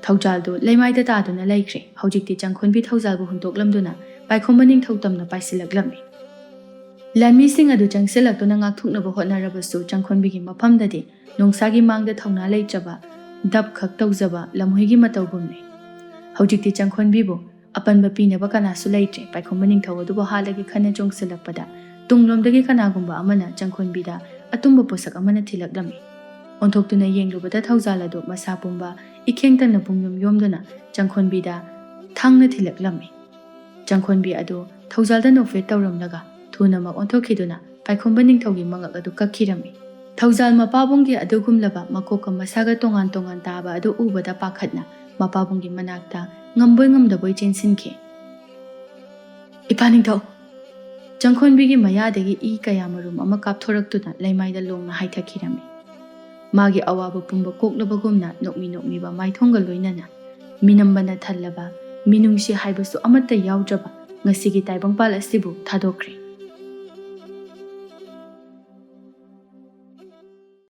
ꯊꯧꯖꯥꯜꯗꯨ ꯂꯩꯃꯥꯏꯗ ꯇꯥꯗꯨꯅ ꯂꯩꯈ꯭ꯔꯦ꯫ ꯍꯧꯖꯤꯛꯇꯤ ꯆꯪꯈꯣꯟꯕꯤ ꯊꯧꯖꯥꯜꯕꯨ ꯍꯨꯟꯗꯣꯛꯂꯝꯗꯨꯅ ꯄꯥꯏꯈꯣꯝꯕ ꯅꯤꯡꯊꯧ ꯇꯝꯅ ꯄꯥꯏꯁꯤꯜꯂꯛꯂꯝꯃꯤ꯫ ꯂꯥꯟꯃꯤꯁꯤꯡ ꯑꯗꯨ ꯆꯪꯁꯤꯜꯂꯛꯇꯨꯅ ꯉꯥꯛꯊꯣꯛꯅꯕ ꯍꯣꯠꯅꯔꯕꯁꯨ ꯆꯪꯈꯣꯟꯕꯤꯒꯤ ꯃꯐꯝꯗꯗꯤ ꯅꯣꯡꯁꯥꯒꯤ ꯃꯥꯡꯗ ꯊꯧꯅꯥ ꯂꯩꯇ꯭ꯔꯕ, ꯗꯞ ꯈꯛ ꯇꯧꯖꯕ ꯂꯝꯍꯨꯏꯒꯤ ꯃꯇꯧꯒꯨꯝꯂꯦ꯫ ꯍꯧꯖꯤꯛꯇꯤ ꯆꯪꯈꯣꯟꯕꯤꯕꯨ ꯑꯄꯟꯕ ꯄꯤꯅꯕ ꯀꯅꯥꯁꯨ ꯂꯩꯇ꯭ꯔꯦ꯫ ꯄꯥꯏꯈꯣꯝꯕ ꯅꯤꯡꯊꯧ ꯑꯗꯨꯕꯨ ꯍꯥꯠꯂꯒꯦ ꯈꯟꯅ ꯆꯣꯡꯁꯤꯜꯂꯛꯄꯗ ꯇꯨꯡꯂꯣꯝꯗꯒꯤ ꯀꯅꯥꯒꯨꯝꯕ ꯑꯃꯅ ꯆꯪꯈꯣꯟꯕꯤꯗ ꯑꯇꯨꯝꯕ ꯄꯣꯠꯁꯛ ꯑꯃꯅ ꯊꯤꯜꯂꯛꯂꯝꯃꯤ꯫ ꯑꯣꯟꯊꯣꯛꯇꯨꯅ ꯌꯦꯡꯂꯨꯕꯗ ꯊꯧꯖꯥꯜ ꯑꯗꯨ ꯃꯁꯥ ꯄꯨꯝꯕ ꯏꯈꯦꯡ ꯇꯟꯅ ꯄꯨꯡꯌꯣꯝ ꯌꯣꯝꯗꯨꯅ ꯆꯪꯈꯣꯟꯕꯤꯗ ꯊꯥꯡꯅ ꯊꯤꯜꯂꯛꯂꯝꯃꯤ꯫ ꯆꯪꯈꯣꯟꯕꯤ ꯑꯗꯨ ꯊꯧꯖꯥꯜꯗ ꯅꯣꯛꯐꯦꯠ ꯇꯧꯔꯝꯂꯒ ꯊꯨꯅꯃꯛ ꯑꯣꯟꯊꯣꯛꯈꯤꯗꯨꯅ ꯄꯥꯏꯈꯣꯝꯕ ꯅꯤꯡꯊꯧꯒꯤ ꯃꯉꯛ ꯑꯗꯨ ꯀꯛꯈꯤꯔꯝꯃꯤ꯫ ꯊꯧꯖꯥꯜ ꯃꯄꯥꯕꯨꯡꯒꯤ ꯑꯗꯨꯒꯨꯝꯂꯕ ꯃꯀꯣꯛꯀ ꯃꯁꯥꯒ ꯇꯣꯉꯥꯟ ꯇꯣꯉꯥꯟ ꯇꯥꯕ ꯑꯗꯨ ꯎꯕꯗ ꯄꯥꯈꯠꯅ ꯃꯄꯥꯕꯨꯡꯒꯤ ꯃꯅꯥꯛꯇ ꯉꯝꯕꯣꯏ ꯉꯝꯗꯕꯣꯏ ꯆꯦꯟꯁꯤꯟꯈꯤ꯫ ꯏꯄꯥ ꯅꯤꯡꯊꯧ! ꯆꯪꯈꯣꯟꯕꯤꯒꯤ ꯃꯌꯥꯗꯒꯤ ꯏ ꯀꯌꯥ ꯃꯔꯨꯝ ꯑꯃ ꯀꯥꯞꯊꯣꯔꯛꯇꯨꯅ ꯂꯩꯃꯥꯏꯗ ꯂꯣꯡꯅ ꯍꯥꯏꯊꯈꯤꯔꯝꯃꯤ꯫ ꯃꯥꯒꯤ ꯑꯋꯥꯕ ꯄꯨꯝꯕ ꯀꯣꯛꯂꯕꯒꯨꯝꯅ ꯅꯣꯛꯃꯤ ꯅꯣꯛꯃꯤꯕ ꯃꯥꯏꯊꯣꯡꯒ ꯂꯣꯏꯅꯅ ꯃꯤꯅꯝꯕꯅ ꯊꯜꯂꯕ, ꯃꯤꯅꯨꯡꯁꯤ ꯍꯥꯏꯕꯁꯨ ꯑꯃꯠꯇ ꯌꯥꯎꯗ꯭ꯔꯕ ꯉꯁꯤꯒꯤ ꯇꯥꯏꯕꯪꯄꯥꯜ ꯑꯁꯤꯕꯨ ꯊꯥꯗꯣꯛꯈ꯭ꯔꯦ꯫